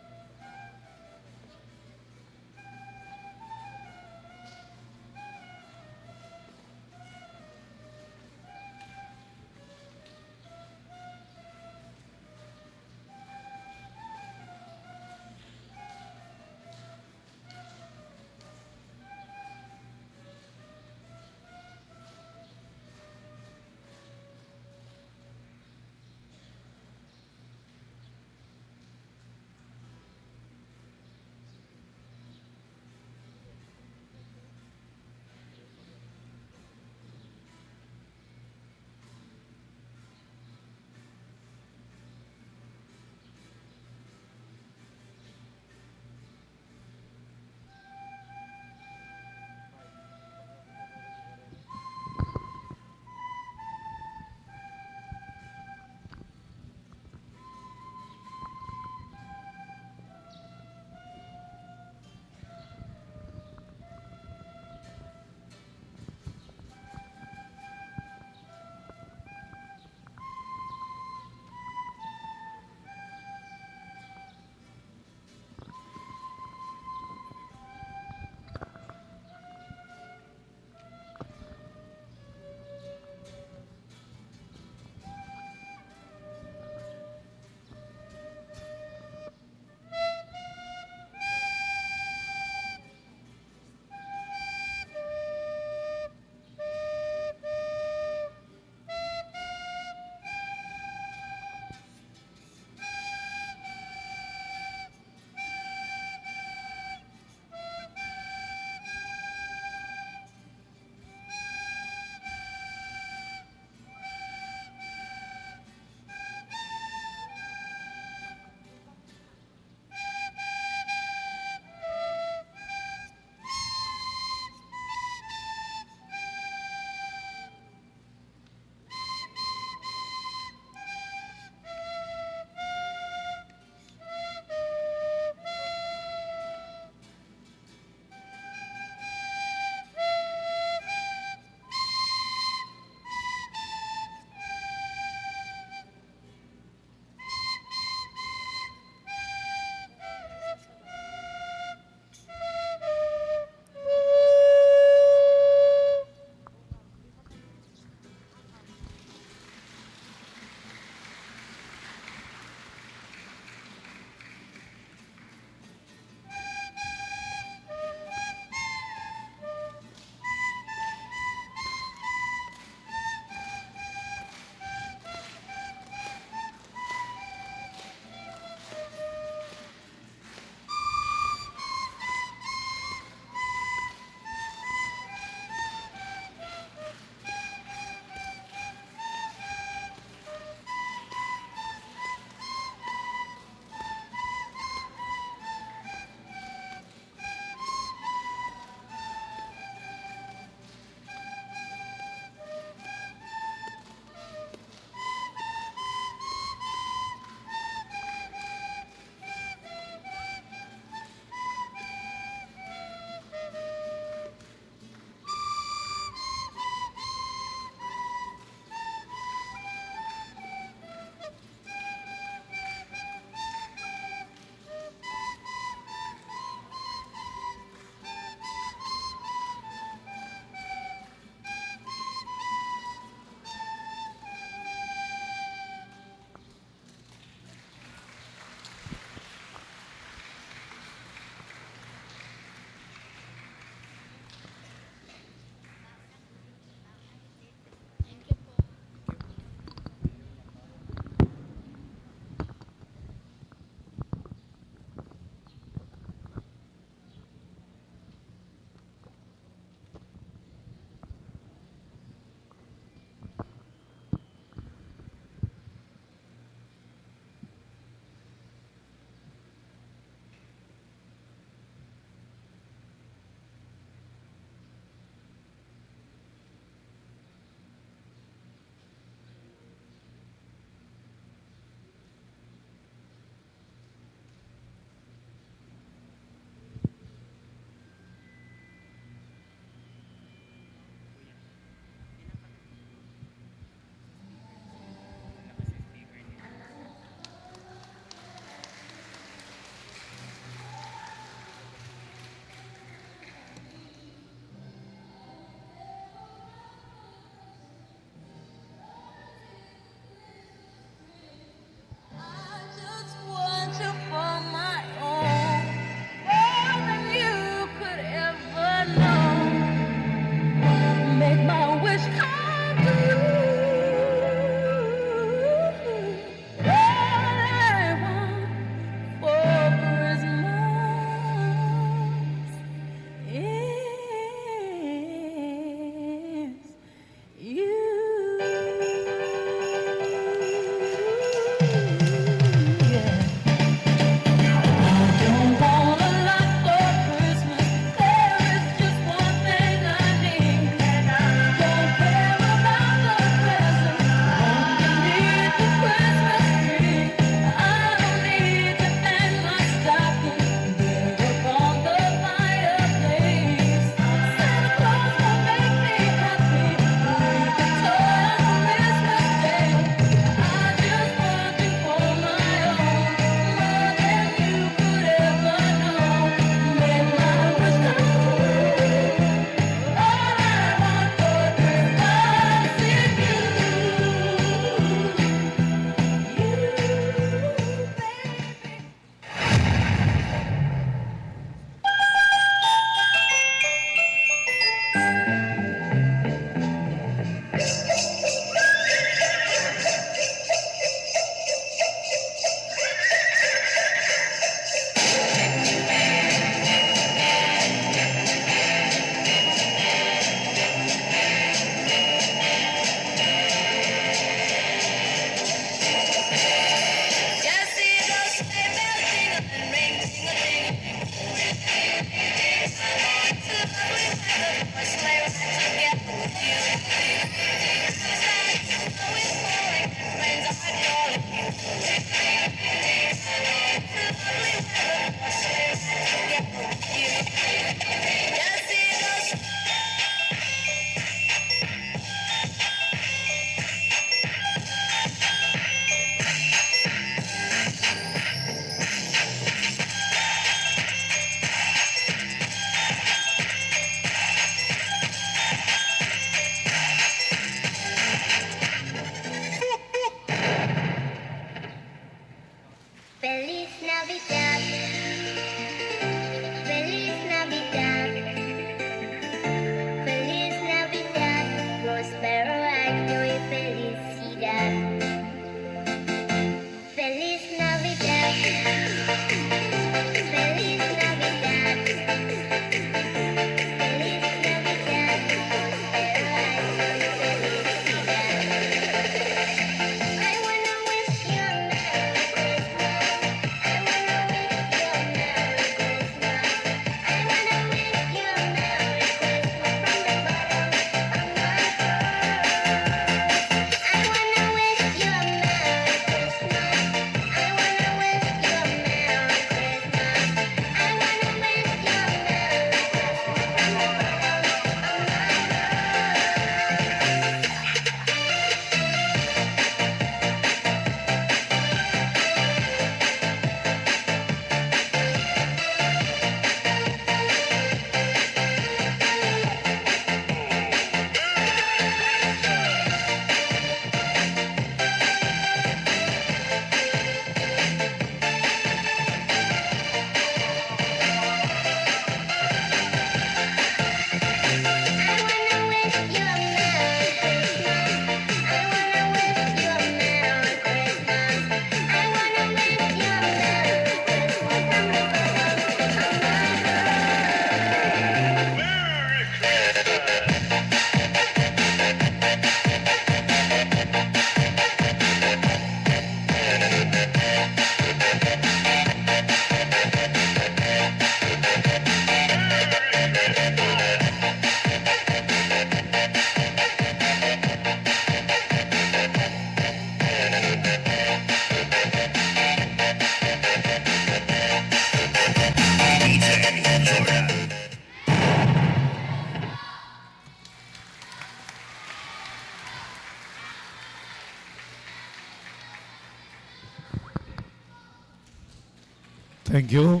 Thank you.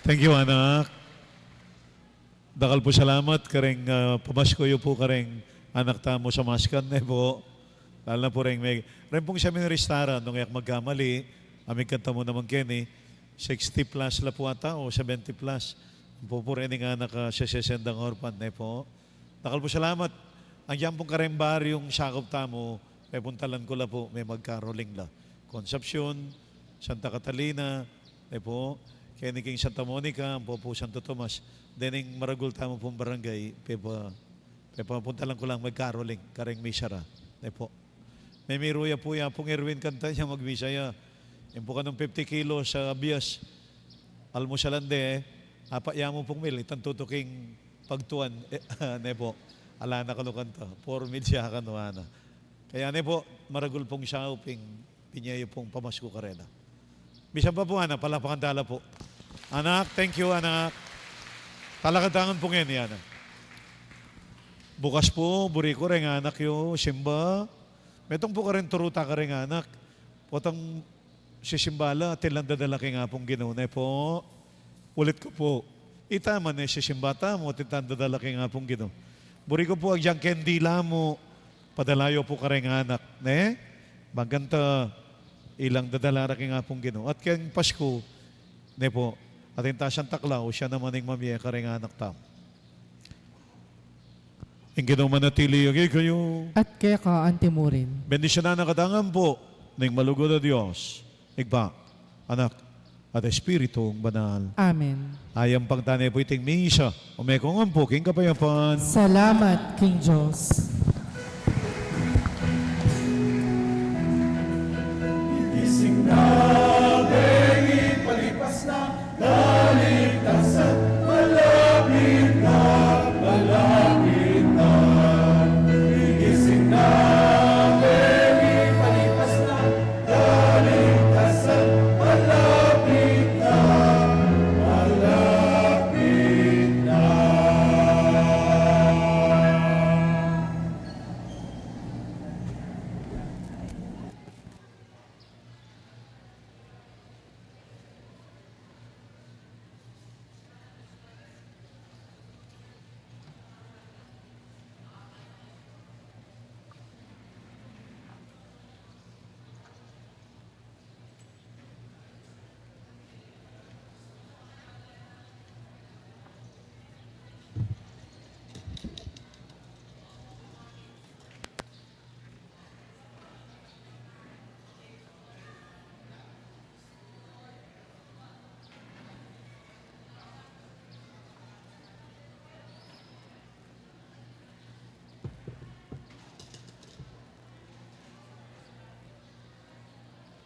Thank you, anak. Dakal pu salamat kareng, ah, pamasko yu pu kareng anak tamu sa Maskan, ne pu. Lalo na pu reng me-, reng pung seminarista ra, nung e ku magkamali, aming kanta mu naman keni, sixty plus la pu ata o seventy plus. Ampo pu reng anak, ah, sesesendang orphan, ne pu. Dakal pu salamat. Agyang pung kareng baryung sakup tamu, pepuntalan ku la pu, me magkaroling la. Concepcion, Santa Catalina, ne pu, keni king Santa Monica, ampo pu Santo Tomas, dening maragul tamu pung barangay, pepa-, pepapuntalan ku lang magkaroling, kareng misa ra, ne pu. Memiru ya pu ya pung Erwin kanta ya, magmisa ya. Ing pu kanung fifty kilos a bias, almusalan de, apat ya mu pung mil, itang tutuking pagtuan, eh, ne pu, ala na kanu kanta, four mil ya kanu ana. Kaya ne pu, maragul pung saup ing pinye yu pung pamasku karela. Misan pa pu, anak, palapakan tala pu. Anak, thank you, anak. Talakad tangan pu ngeni, anak. Bukas pu, buri ku reng anak yu, simba. Metung pu kareng turu ta kareng anak. Potang sisimba la, atin lang dadala king Apung Ginu, ne pu. Ulit ku pu, ita man e sisimba tamu, atin tang dadala king Apung Ginu. Buri ku pu, agyang kandila mu, padala yu pu kareng anak, ne? Bang kanta ilang dadala ra king Apung Ginu. At keng Pasku, ne pu, atin ta Santa Claus, siya naman ing mamie kareng anak tamu. Ing Ginu manatili ya kekayu. At keka anti murin. Bendisyunan na katamu ngan pu ning malugud a Dios, Ibpa, Anak, at Espiritung Banal. Amen. Ayampang tane pu iting misa, umekungan pu king kapayapan. Salamat king Dios.